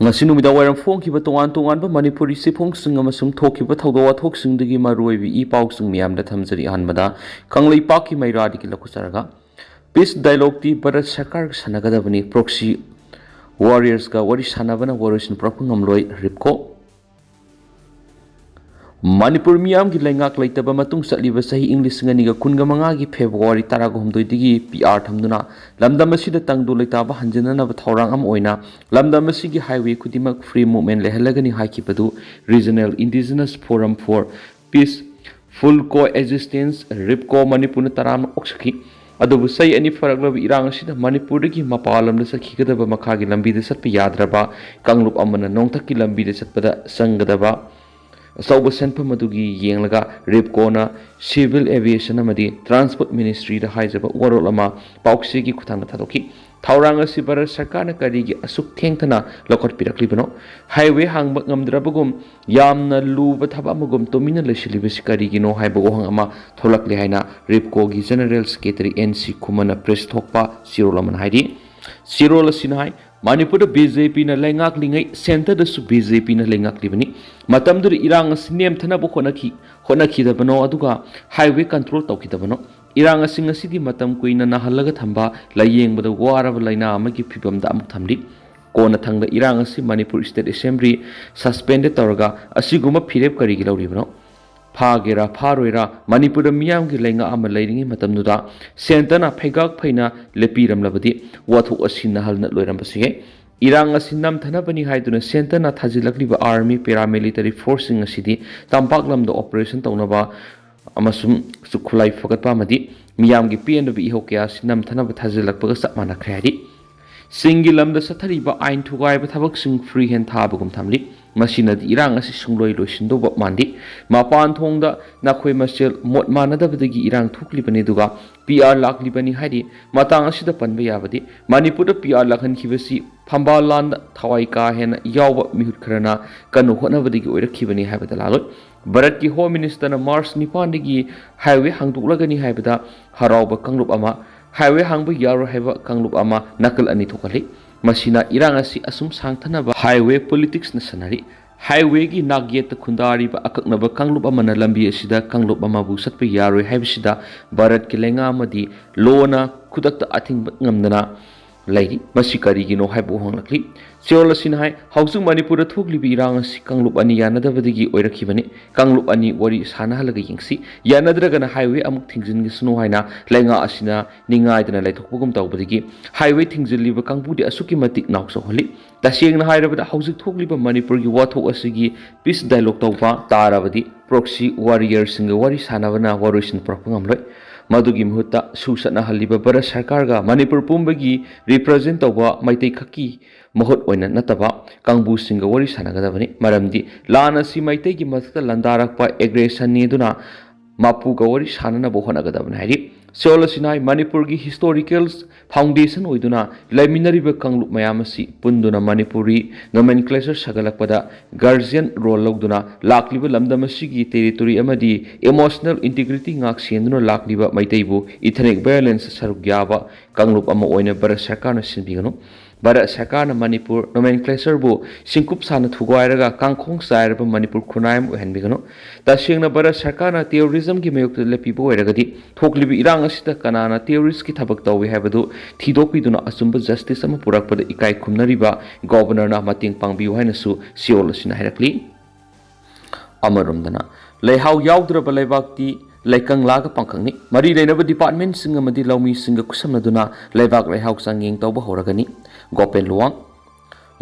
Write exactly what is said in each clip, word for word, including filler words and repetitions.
ꯉꯁꯤ ꯅꯨꯃꯤꯗꯥꯡ ꯋꯥꯏꯔꯝ ꯐꯣꯡꯈꯤꯕ ꯇꯣꯉꯥꯟ ꯇꯣꯉꯥꯟꯕ ꯃꯅꯤꯄꯨꯔꯤ ꯆꯦꯐꯣꯡꯁꯤꯡ ꯑꯃꯁꯨꯡ ꯊꯣꯛꯈꯤꯕ ꯊꯧꯗꯣꯛ ꯋꯥꯊꯣꯛꯁꯤꯡꯗꯒꯤ ꯃꯔꯨꯑꯣꯏꯕ ꯏ ꯄꯥꯎꯁꯤꯡ ꯃꯌꯥꯝꯗ ꯊꯝꯖꯔꯤ꯫ ꯑꯍꯥꯟꯕꯗ ꯀꯪꯂꯩꯄꯥꯛꯀꯤ ꯃꯩꯔꯥꯗꯒꯤ ꯂꯧꯈꯠꯆꯔꯒ, ꯄꯤꯁ ꯗꯥꯏꯂꯣꯒꯇꯤ ꯚꯥꯔꯠ ꯁꯔꯀꯥꯔꯒ ꯁꯥꯟꯅꯒꯗꯕꯅꯤ, ꯄ꯭ꯔꯣꯛꯁꯤ ꯋꯥꯔꯤꯌꯔꯁꯀ ꯋꯥꯔꯤ ꯁꯥꯟꯅꯕꯅ ꯋꯥꯔꯣꯏꯁꯤꯟ ꯄꯨꯔꯛꯄ ꯉꯝꯂꯣꯏ, ꯔꯤꯞꯀꯣ꯫ ꯃꯅꯤꯄꯨꯔ ꯃꯤꯌꯥꯝꯒꯤ ꯂꯩꯉꯥꯛ ꯂꯩꯇꯕ ꯃꯇꯨꯡ ꯆꯠꯂꯤꯕ ꯆꯍꯤ ꯏꯪ ꯂꯤꯁꯤꯡ ꯑꯅꯤꯒ ꯀꯨꯟꯒ ꯃꯉꯥꯒꯤ ꯐꯦꯕ꯭ꯔꯨꯋꯥꯔꯤ ꯇꯔꯥꯒ ꯍꯨꯝꯗꯣꯏꯗꯒꯤ ꯄꯤ ꯑꯥꯔ ꯊꯝꯗꯨꯅ ꯂꯝꯗꯝ ꯑꯁꯤꯗ ꯇꯪꯗꯨ ꯂꯩꯇꯥꯕ ꯍꯟꯖꯤꯟꯅꯅꯕ ꯊꯧꯔꯥꯡ ꯑꯃ ꯑꯣꯏꯅ ꯂꯝꯗꯝ ꯑꯁꯤꯒꯤ ꯍꯥꯏꯋꯦ ꯈꯨꯗꯤꯡꯃꯛ ꯐ꯭ꯔꯤ ꯃꯨꯚꯃꯦꯟ ꯂꯩꯍꯜꯂꯒꯅꯤ ꯍꯥꯏꯈꯤꯕꯗꯨ Regional Indigenous Forum for Peace, Full Coexistence, RIPCO ꯃꯅꯤꯄꯨꯔꯅ ꯇꯔꯥꯝꯅ ꯑꯣꯛꯆꯈꯤ꯫ ꯑꯗꯨꯕꯨ ꯆꯍꯤ ꯑꯅꯤ ꯐꯥꯔꯛꯂꯕ ꯏꯔꯥꯡ ꯑꯁꯤꯗ ꯃꯅꯤꯄꯨꯔꯗꯒꯤ ꯃꯄꯥꯟ ꯂꯝꯗ ꯆꯠꯈꯤꯒꯗꯕ ꯃꯈꯥꯒꯤ ꯂꯝꯕꯤꯗ ꯆꯠꯄ ꯌꯥꯗ꯭ꯔꯕ ꯀꯥꯡꯂꯨꯞ ꯑꯃꯅ ꯅꯣꯡꯊꯛꯀꯤ ꯂꯝꯕꯤꯗ ꯆꯠꯄꯗ ꯆꯪꯒꯗꯕ ꯑꯆꯧꯕ ꯁꯦꯟꯐꯝ ꯑꯗꯨꯒꯤ ꯌꯦꯡꯂꯒ ꯔꯤꯞꯀꯣꯅ Civil Aviation ꯑꯃꯗꯤ Transport Ministryꯗ ꯍꯥꯏꯖꯕ ꯋꯥꯔꯣꯜ ꯑꯃ ꯄꯥꯎꯆꯦꯒꯤ ꯈꯨꯠꯊꯥꯡꯗ ꯊꯥꯗꯣꯛꯈꯤ꯫ ꯊꯧꯔꯥꯡ ꯑꯁꯤ ꯚꯥꯔꯠ ꯁꯔꯀꯥꯔꯅ ꯀꯔꯤꯒꯤ ꯑꯁꯨꯛ ꯊꯦꯡꯊꯅ ꯂꯧꯈꯠꯄꯤꯔꯛꯂꯤꯕꯅꯣ? ꯍꯥꯏꯋꯦ ꯍꯥꯡꯕ ꯉꯝꯗ꯭ꯔꯕꯒꯨꯝ ꯌꯥꯝꯅ ꯂꯨꯕ ꯊꯕꯛ ꯑꯃꯒꯨꯝ ꯇꯨꯃꯤꯟꯅ ꯂꯩꯁꯤꯜꯂꯤꯕꯁꯤ ꯀꯔꯤꯒꯤꯅꯣ ꯍꯥꯏꯕ ꯋꯥꯍꯪ ꯑꯃ ꯊꯣꯛꯂꯛꯂꯦ ꯍꯥꯏꯅ ꯔꯤꯞꯀꯣꯒꯤ General Secretary N C ꯈꯨꯃꯟꯅ press ꯊꯣꯛꯄ ꯆꯦꯔꯣꯜ ꯑꯃꯅ ꯍꯥꯏꯔꯤ꯫ ꯆꯦꯔꯣꯜ ꯑꯁꯤꯅ ꯍꯥꯏ, ꯃꯅꯤꯄꯨꯔꯗ ꯕꯤ ꯖꯦ ꯄꯤꯅ ꯂꯩꯉꯥꯛꯂꯤꯉꯩ ꯁꯦꯟꯇꯔꯗꯁꯨ ꯕꯤ ꯖꯦ ꯄꯤꯅ ꯂꯩꯉꯥꯛꯂꯤꯕꯅꯤ꯫ ꯃꯇꯝꯗꯨꯗ ꯏꯔꯥꯡ ꯑꯁꯤ ꯅꯦꯝꯊꯅꯕ ꯍꯣꯠꯅꯈꯤ, ꯍꯣꯠꯅꯈꯤꯗꯕꯅꯣ, ꯑꯗꯨꯒ ꯍꯥꯏꯋꯦ ꯀꯟꯇ꯭ꯔꯣꯜ ꯇꯧꯈꯤꯗꯕꯅꯣ? ꯏꯔꯥꯡ ꯑꯁꯤ ꯉꯁꯤꯗꯤ ꯃꯇꯝ ꯀꯨꯏꯅ ꯅꯥꯍꯜꯂꯒ ꯊꯝꯕ, ꯂꯥꯌꯦꯡꯕꯗ ꯋꯥꯔꯕ ꯂꯥꯏꯅꯥ ꯑꯃꯒꯤ ꯐꯤꯕꯝꯗ ꯑꯃꯨꯛ ꯊꯝꯂꯤ꯫ ꯀꯣꯟꯅꯊꯪꯗ ꯏꯔꯥꯡ ꯑꯁꯤ ꯃꯅꯤꯄꯨꯔ State Assembly suspended ꯇꯧꯔꯒ ꯑꯁꯤꯒꯨꯝꯕ ꯐꯤꯔꯦꯞ ꯀꯔꯤꯒꯤ ꯂꯧꯔꯤꯕꯅꯣ? ꯐꯥꯒꯦꯔꯥ ꯐꯥꯔꯣꯏꯔꯥ, ꯃꯅꯤꯄꯨꯔꯗ ꯃꯤꯌꯥꯝꯒꯤ ꯂꯩꯉꯥꯛ ꯑꯃ ꯂꯩꯔꯤꯉꯩ ꯃꯇꯝꯗꯨꯗ ꯁꯦꯟꯇꯔꯅ ꯐꯩꯒꯥꯛ ꯐꯩꯅ ꯂꯦꯞꯄꯤꯔꯝꯂꯕꯗꯤ ꯋꯥꯊꯣꯛ ꯑꯁꯤ ꯅꯥꯍꯜꯅ ꯂꯣꯏꯔꯝꯕꯁꯨ ꯌꯥꯏ꯫ ꯏꯔꯥꯡ ꯑꯁꯤ ꯅꯝꯊꯅꯕꯅꯤ ꯍꯥꯏꯗꯨꯅ ꯁꯦꯟꯇꯔꯅ ꯊꯥꯖꯤꯜꯂꯛꯂꯤꯕ army, paramilitary forceꯁꯤꯡ ꯑꯁꯤꯗꯤ ꯇꯝꯄꯥꯛ ꯂꯝꯗ operation ꯇꯧꯅꯕ ꯑꯃꯁꯨꯡ ꯈꯨꯠꯂꯥꯏ ꯐꯒꯠꯄ ꯑꯃꯗꯤ ꯃꯤꯌꯥꯝꯒꯤ ꯄꯦꯟꯗꯕ ꯏꯍꯧ ꯀꯌꯥ ꯑꯁꯤ ꯅꯝꯊꯅꯕ ꯊꯥꯖꯤꯜꯂꯛꯄꯒ ꯆꯞ ꯃꯥꯟꯅꯈ꯭ꯔꯦ ꯍꯥꯏꯔꯤ꯫ ꯆꯤꯡꯒꯤ ꯂꯝꯗ ꯆꯠꯊꯔꯤꯕ ꯑꯥꯏꯟ ꯊꯨꯒꯥꯏꯕ ꯊꯕꯛꯁꯤꯡ free hand ꯊꯥꯕꯒꯨꯝ ꯊꯝꯂꯤ꯫ ꯃꯁꯤꯅꯗꯤ ꯏꯔꯥꯡ ꯑꯁꯤ ꯁꯨꯡꯂꯣꯏ ꯂꯣꯏꯁꯤꯟꯗꯧꯕ ꯃꯥꯟꯗꯦ꯫ ꯃꯄꯥꯟ ꯊꯣꯡꯗ ꯅꯈꯣꯏ ꯃꯁꯦꯜ ꯃꯣꯠ ꯃꯥꯟꯅꯗꯕꯗꯒꯤ ꯏꯔꯥꯡ ꯊꯣꯛꯂꯤꯕꯅꯤ, ꯑꯗꯨꯒ ꯄꯤ ꯑꯥꯔ ꯂꯥꯛꯂꯤꯕꯅꯤ ꯍꯥꯏꯔꯤ꯫ ꯃꯇꯥꯡ ꯑꯁꯤꯗ ꯄꯟꯕ ꯌꯥꯕꯗꯤ, ꯃꯅꯤꯄꯨꯔꯗ ꯄꯤ ꯑꯥꯔ ꯂꯥꯛꯍꯟꯈꯤꯕꯁꯤ ꯐꯝꯕꯥꯜ ꯂꯥꯟꯗ ꯊꯋꯥꯏ ꯀꯥ ꯍꯦꯟꯅ ꯌꯥꯎꯕ ꯃꯤꯍꯨꯠ ꯈꯔꯅ ꯀꯟꯅ ꯍꯣꯠꯅꯕꯗꯒꯤ ꯑꯣꯏꯔꯛꯈꯤꯕꯅꯤ ꯍꯥꯏꯕꯗ ꯂꯥꯜꯂꯣꯏ꯫ ꯚꯥꯔꯠꯀꯤ Home Ministerꯅ ꯃꯥꯔꯆ ꯅꯤꯄꯥꯟꯗꯒꯤ ꯍꯥꯏꯋꯦ ꯍꯥꯡꯗꯣꯛꯂꯒꯅꯤ ꯍꯥꯏꯕꯗ ꯍꯔꯥꯎꯕ ꯀꯥꯡꯂꯨꯞ ꯑꯃ, ꯍꯥꯏꯋꯦ ꯍꯥꯡꯕ ꯌꯥꯔꯣꯏ ꯍꯥꯏꯕ ꯀꯥꯡꯂꯨꯞ ꯑꯃ, ꯅꯥꯀꯜ ꯑꯅꯤ ꯊꯣꯛꯍꯜꯂꯤ꯫ ꯃꯁꯤꯅ ꯏꯔꯥꯡ ꯑꯁꯤ ꯑꯁꯨꯝ ꯁꯥꯡꯊꯅꯕ highway politicsꯅ ꯁꯥꯟꯅꯔꯤ꯫ Highwayꯒꯤ ꯅꯥꯛꯌꯦꯠꯇ ꯈꯨꯟꯗꯥꯔꯤꯕ ꯑꯀꯛꯅꯕ ꯀꯥꯡꯂꯨꯞ ꯑꯃꯅ ꯂꯝꯕꯤ ꯑꯁꯤꯗ ꯀꯥꯡꯂꯨꯞ ꯑꯃꯕꯨ ꯆꯠꯄ ꯌꯥꯔꯣꯏ ꯍꯥꯏꯕꯁꯤꯗ ꯚꯥꯔꯠꯀꯤ ꯂꯩꯉꯥꯛ ꯑꯃꯗꯤ ꯂꯣꯅ ꯈꯨꯗꯛꯇ ꯑꯊꯤꯡꯕ ꯉꯝꯗꯅ ꯂꯩꯔꯤ꯫ ꯃꯁꯤ ꯀꯔꯤꯒꯤꯅꯣ ꯍꯥꯏꯕ ꯋꯥꯍꯪꯂꯛꯂꯤ꯫ ꯁꯤꯑꯣꯜ ꯑꯁꯤꯅ ꯍꯥꯏ, ꯍꯧꯖꯤꯛ ꯃꯅꯤꯄꯨꯔꯗ ꯊꯣꯛꯂꯤꯕ ꯏꯔꯥꯡ ꯑꯁꯤ ꯀꯥꯡꯂꯨꯞ ꯑꯅꯤ ꯌꯥꯅꯗꯕꯗꯒꯤ ꯑꯣꯏꯔꯛꯈꯤꯕꯅꯤ꯫ ꯀꯥꯡꯂꯨꯞ ꯑꯅꯤ ꯋꯥꯔꯤ ꯁꯥꯟꯅꯍꯜꯂꯒ ꯌꯦꯡꯁꯤ꯫ ꯌꯥꯅꯗ꯭ꯔꯒꯅ highway ꯑꯃꯨꯛ ꯊꯤꯡꯖꯤꯟꯒꯁꯅꯨ ꯍꯥꯏꯅ ꯂꯩꯉꯥꯛ ꯑꯁꯤꯅ ꯅꯤꯡꯉꯥꯏꯗꯅ ꯂꯩꯊꯣꯛꯄꯒꯨꯝ ꯇꯧꯕꯗꯒꯤ highway ꯊꯤꯡꯖꯤꯜꯂꯤꯕ ꯀꯥꯡꯕꯨꯗꯤ ꯑꯁꯨꯛꯀꯤ ꯃꯇꯤꯛ ꯅꯥꯎ ꯆꯥꯎꯍꯜꯂꯤ꯫ ꯇꯁꯦꯡꯅ ꯍꯥꯏꯔꯕꯗ, ꯍꯧꯖꯤꯛ ꯊꯣꯛꯂꯤꯕ ꯃꯅꯤꯄꯨꯔꯒꯤ ꯋꯥꯊꯣꯛ ꯑꯁꯤꯒꯤ peace dialogue ꯇꯧꯕ ꯇꯥꯔꯕꯗꯤ proxy warriorꯁꯤꯡꯒ ꯋꯥꯔꯤ ꯁꯥꯟꯅꯕꯅ ꯋꯥꯔꯣꯏꯁꯤꯟ ꯄꯨꯔꯛꯄ ꯉꯝꯂꯣꯏ꯫ ꯃꯗꯨꯒꯤ ꯃꯍꯨꯠꯇ ꯁꯨ ꯆꯠꯅꯍꯜꯂꯤꯕ ꯚꯥꯔꯠ ꯁꯔꯀꯥꯔꯒ ꯃꯅꯤꯄꯨꯔ ꯄꯨꯝꯕꯒꯤ represent ꯇꯧꯕ ꯃꯩꯇꯩ ꯈꯛꯀꯤ ꯃꯍꯨꯠ ꯑꯣꯏꯅ ꯅꯠꯇꯕ ꯀꯥꯡꯕꯨꯁꯤꯡꯒ ꯋꯥꯔꯤ ꯁꯥꯟꯅꯒꯗꯕꯅꯤ꯫ ꯃꯔꯝꯗꯤ ꯂꯥꯟ ꯑꯁꯤ ꯃꯩꯇꯩꯒꯤ ꯃꯊꯛꯇ ꯂꯥꯟꯗꯥꯔꯛꯄ aggressionꯅꯤ ꯑꯗꯨꯅ ꯃꯄꯨꯒ ꯋꯥꯔꯤ ꯁꯥꯟꯅꯅꯕ ꯍꯣꯠꯅꯒꯗꯕꯅꯤ ꯍꯥꯏꯔꯤ꯫ ꯁꯤꯑꯣꯜ ꯑꯁꯤꯅ ꯍꯥꯏ, ꯃꯅꯤꯄꯨꯔꯒꯤ historical foundation ꯑꯣꯏꯗꯨꯅ ꯂꯩꯃꯤꯟꯅꯔꯤꯕ ꯀꯥꯡꯂꯨꯞ ꯃꯌꯥꯝ ꯑꯁꯤ ꯄꯨꯟꯗꯨꯅ ꯃꯅꯤꯄꯨꯔꯤ nomenclature ꯁꯥꯒꯠꯂꯛꯄꯗ guardian role ꯂꯧꯗꯨꯅ ꯂꯥꯛꯂꯤꯕ ꯂꯝꯗꯝ ꯑꯁꯤꯒꯤ territory ꯑꯃꯗꯤ emotional integrity ꯉꯥꯛ ꯁꯦꯟꯗꯨꯅ ꯂꯥꯛꯂꯤꯕ ꯃꯩꯇꯩꯕꯨ ethnic violence ꯁꯔꯨꯛ ꯌꯥꯕ ꯀꯥꯡꯂꯨꯞ ꯑꯃ ꯑꯣꯏꯅ ꯚꯥꯔꯠ ꯁꯔꯀꯥꯔꯅ ꯁꯤꯟꯕꯤꯒꯅꯨ꯫ ꯚꯥꯔꯠ ꯁꯔꯀꯥꯔꯅ ꯃꯅꯤꯄꯨꯔ nomenclatureꯕꯨ ꯁꯤꯡꯀꯨꯞ ꯁꯥꯅ ꯊꯨꯒꯥꯏꯔꯒ ꯀꯥꯡꯈꯣꯡ ꯆꯥꯏꯔꯕ ꯃꯅꯤꯄꯨꯔ ꯈꯨꯟꯅꯥꯏ ꯑꯃ ꯑꯣꯏꯍꯟꯕꯤꯒꯅꯨ꯫ ꯇꯁꯦꯡꯅ ꯚꯥꯔꯠ ꯁꯔꯀꯥꯔꯅ terrorismꯒꯤ ꯃꯥꯌꯣꯛꯇ ꯂꯦꯞꯄꯤꯕ ꯑꯣꯏꯔꯒꯗꯤ, ꯊꯣꯛꯂꯤꯕ ꯏꯔꯥꯡ ꯑꯁꯤꯗ ꯀꯅꯥꯅ terroristꯀꯤ ꯊꯕꯛ ꯇꯧꯏ ꯍꯥꯏꯕꯗꯨ ꯊꯤꯗꯣꯛꯄꯤꯗꯨꯅ ꯑꯆꯨꯝꯕ justice ꯑꯃ ꯄꯨꯔꯛꯄꯗ ꯏꯀꯥꯏ ꯈꯨꯝꯅꯔꯤꯕ governorꯅ ꯃꯇꯦꯡ ꯄꯥꯡꯕꯤꯌꯨ ꯍꯥꯏꯅꯁꯨ ꯁꯤꯑꯣꯜ ꯑꯁꯤꯅ ꯍꯥꯏꯔꯛꯂꯤ꯫ ꯑꯃꯔꯣꯝꯗꯅ, ꯂꯩꯍꯥꯎ ꯌꯥꯎꯗ꯭ꯔꯕ ꯂꯩꯕꯥꯛꯇꯤ ꯂꯩꯀꯪꯂꯥꯒ ꯄꯥꯡꯈꯛꯅꯤ꯫ ꯃꯔꯤ ꯂꯩꯅꯕ departmentꯁꯤꯡ ꯑꯃꯗꯤ ꯂꯧꯃꯤꯁꯤꯡꯒ ꯈꯨꯠꯁꯝꯅꯗꯨꯅ ꯂꯩꯕꯥꯛ ꯂꯩꯍꯥꯎ ꯆꯥꯡꯌꯦꯡ ꯇꯧꯕ ꯍꯧꯔꯒꯅꯤ꯫ ꯒꯣꯄꯦꯟ ꯂꯨꯋꯥꯡ꯫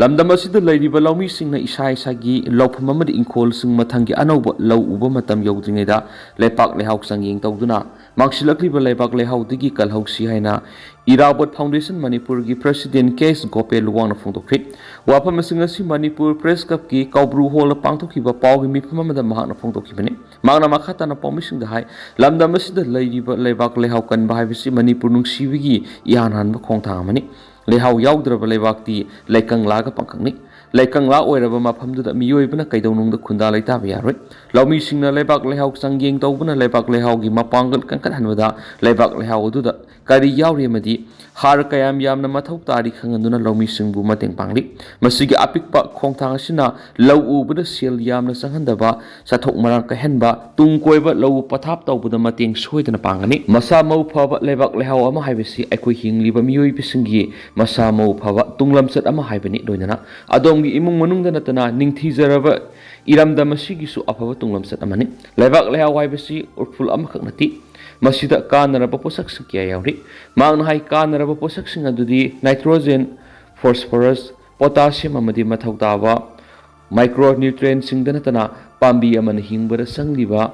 ꯂꯝꯗꯝ ꯑꯁꯤꯗ ꯂꯩꯔꯤꯕ ꯂꯧꯃꯤꯁꯤꯡꯅ ꯏꯁꯥ ꯏꯁꯥꯒꯤ ꯂꯧꯐꯝ ꯑꯃꯗꯤ ꯏꯪꯈꯣꯜꯁꯤꯡ ꯃꯊꯪꯒꯤ ꯑꯅꯧꯕ ꯂꯧ ꯎꯕ ꯃꯇꯝ ꯌꯧꯗ꯭ꯔꯤꯉꯩꯗ ꯂꯩꯄꯥꯛ ꯂꯩꯍꯥꯎ ꯆꯥꯡꯌꯦꯡ ꯇꯧꯗꯨꯅ ꯃꯥꯡꯁꯤꯜꯂꯛꯂꯤꯕ ꯂꯩꯕꯥꯛ ꯂꯩꯍꯥꯎꯗꯒꯤ ꯀꯜꯍꯧꯁꯤ ꯍꯥꯏꯅ ꯏꯔꯥꯕꯣꯠ Foundation ꯃꯅꯤꯄꯨꯔꯒꯤ president ꯀꯦ ꯑꯦꯁ ꯒꯣꯄꯦ ꯂꯨꯋꯥꯡꯅ ꯐꯣꯡꯗꯣꯛꯈ꯭ꯔꯤ꯫ ꯋꯥꯐꯝ ꯑꯁꯤꯡ ꯑꯁꯤ ꯃꯅꯤꯄꯨꯔ Press Clubꯀꯤ ꯀꯧꯕ꯭ꯔꯨ hallꯗ ꯄꯥꯡꯊꯣꯛꯈꯤꯕ ꯄꯥꯎꯒꯤ ꯃꯤꯐꯝ ꯑꯃꯗ ꯃꯍꯥꯛꯅ ꯐꯣꯡꯗꯣꯛꯈꯤꯕꯅꯤ꯫ ꯃꯍꯥꯛꯅ ꯃꯈꯥ ꯇꯥꯅ ꯄꯥꯎꯃꯤꯁꯤꯡꯗ ꯍꯥꯏ, ꯂꯝꯗꯝ ꯑꯁꯤꯗ ꯂꯩꯔꯤꯕ ꯂꯩꯕꯥꯛ ꯂꯩꯍꯥꯎ ꯀꯟꯕ ꯍꯥꯏꯕꯁꯤ ꯃꯅꯤꯄꯨꯔ ꯅꯨꯡꯁꯤꯕꯒꯤ ꯏꯍꯥꯟ ꯍꯥꯟꯕ ꯈꯣꯡꯊꯥꯡ ꯑꯃꯅꯤ꯫ ꯂꯩꯍꯥꯎ ꯌꯥꯎꯗ꯭ꯔꯕ ꯂꯩꯕꯥꯛꯇꯤ ꯂꯩꯀꯪꯂꯥꯒ ꯄꯥꯡꯈꯛꯅꯤ꯫ ꯂꯩꯀꯪꯂꯥ ꯑꯣꯏꯔꯕ ꯃꯐꯝꯗꯨꯗ ꯃꯤꯑꯣꯏꯕꯅ ꯀꯩꯗꯧꯅꯨꯡꯗ ꯈꯨꯟꯗꯥ ꯂꯩꯇꯥꯕ ꯌꯥꯔꯣꯏ꯫ ꯂꯧꯃꯤꯁꯤꯡꯅ ꯂꯩꯕꯥꯛ ꯂꯩꯍꯥꯎ ꯆꯥꯡꯌꯦꯡ ꯇꯧꯕꯅ ꯂꯩꯕꯥꯛ ꯂꯩꯍꯥꯎꯒꯤ ꯃꯄꯥꯡꯒꯜ ꯀꯟꯈꯠꯍꯟꯕꯗ ꯂꯩꯕꯥꯛ ꯂꯩꯍꯥꯎ ꯑꯗꯨꯗ ꯀꯔꯤ ꯌꯥꯎꯔꯤ ꯑꯃꯗꯤ ꯍꯥꯔ ꯀꯌꯥꯝ ꯌꯥꯝꯅ ꯃꯊꯧ ꯇꯥꯔꯤ ꯈꯪꯍꯟꯗꯨꯅ ꯂꯧꯃꯤꯁꯤꯡꯕꯨ ꯃꯇꯦꯡ ꯄꯥꯡꯂꯤ꯫ ꯃꯁꯤꯒꯤ ꯑꯄꯤꯛꯄ ꯈꯣꯡꯊꯥꯡ ꯑꯁꯤꯅ ꯂꯧ ꯎꯕꯗ ꯁꯦꯜ ꯌꯥꯝꯅ ꯆꯪꯍꯟꯗꯕ, ꯆꯥꯊꯣꯛ ꯃꯔꯥꯡ ꯀꯥꯏꯍꯟꯕ, ꯇꯨꯡ ꯀꯣꯏꯕ ꯂꯧ ꯄꯊꯥꯞ ꯇꯧꯕꯗ ꯃꯇꯦꯡ ꯁꯣꯏꯗꯅ ꯄꯥꯡꯒꯅꯤ꯫ ꯃꯁꯥ ꯃꯎ ꯐꯕ ꯂꯩꯕꯥꯛ ꯂꯩꯍꯥꯎ ꯑꯃ ꯍꯥꯏꯕꯁꯤ ꯑꯩꯈꯣꯏ ꯍꯤꯡꯂꯤꯕ ꯃꯤꯑꯣꯏꯕꯁꯤꯡꯒꯤ ꯃꯁꯥ ꯃꯎ ꯐꯕ ꯇꯨꯡꯂꯝꯆꯠ ꯑꯃ ꯍꯥꯏꯕꯅꯤ꯫ ꯂꯣꯏꯅꯅ ꯑꯗꯣꯝꯒꯤ ꯏꯃꯨꯡ ꯃꯅꯨꯡꯗ ꯅꯠꯇꯅ ꯅꯤꯡꯊꯤꯖꯔꯕ ꯏꯔꯝꯗꯝ ꯑꯁꯤꯒꯤꯁꯨ ꯑꯐꯕ ꯇꯨꯡꯂꯝꯆꯠ ꯑꯃꯅꯤ꯫ ꯂꯩꯕꯥꯛ ꯂꯩꯍꯥꯎ ꯍꯥꯏꯕꯁꯤ ꯎꯔꯐꯨꯜ ꯑꯃꯈꯛ ꯅꯠꯇꯦ, ꯃꯁꯤꯗ ꯀꯥꯟꯅꯔꯕ ꯄꯣꯠꯁꯛꯁꯤꯡ ꯀꯌꯥ ꯌꯥꯎꯔꯤ꯫ ꯃꯍꯥꯛꯅ ꯍꯥꯏ, ꯀꯥꯟꯅꯔꯕ ꯄꯣꯠꯁꯛꯁꯤꯡ ꯑꯗꯨꯗꯤ nitrogen, phosphorus, potassium ꯑꯃꯗꯤ ꯃꯊꯧ ꯇꯥꯕ micronutrientꯁꯤꯡꯗ ꯅꯠꯇꯅ ꯄꯥꯝꯕꯤ ꯑꯃꯅ ꯍꯤꯡꯕꯗ ꯆꯪꯂꯤꯕ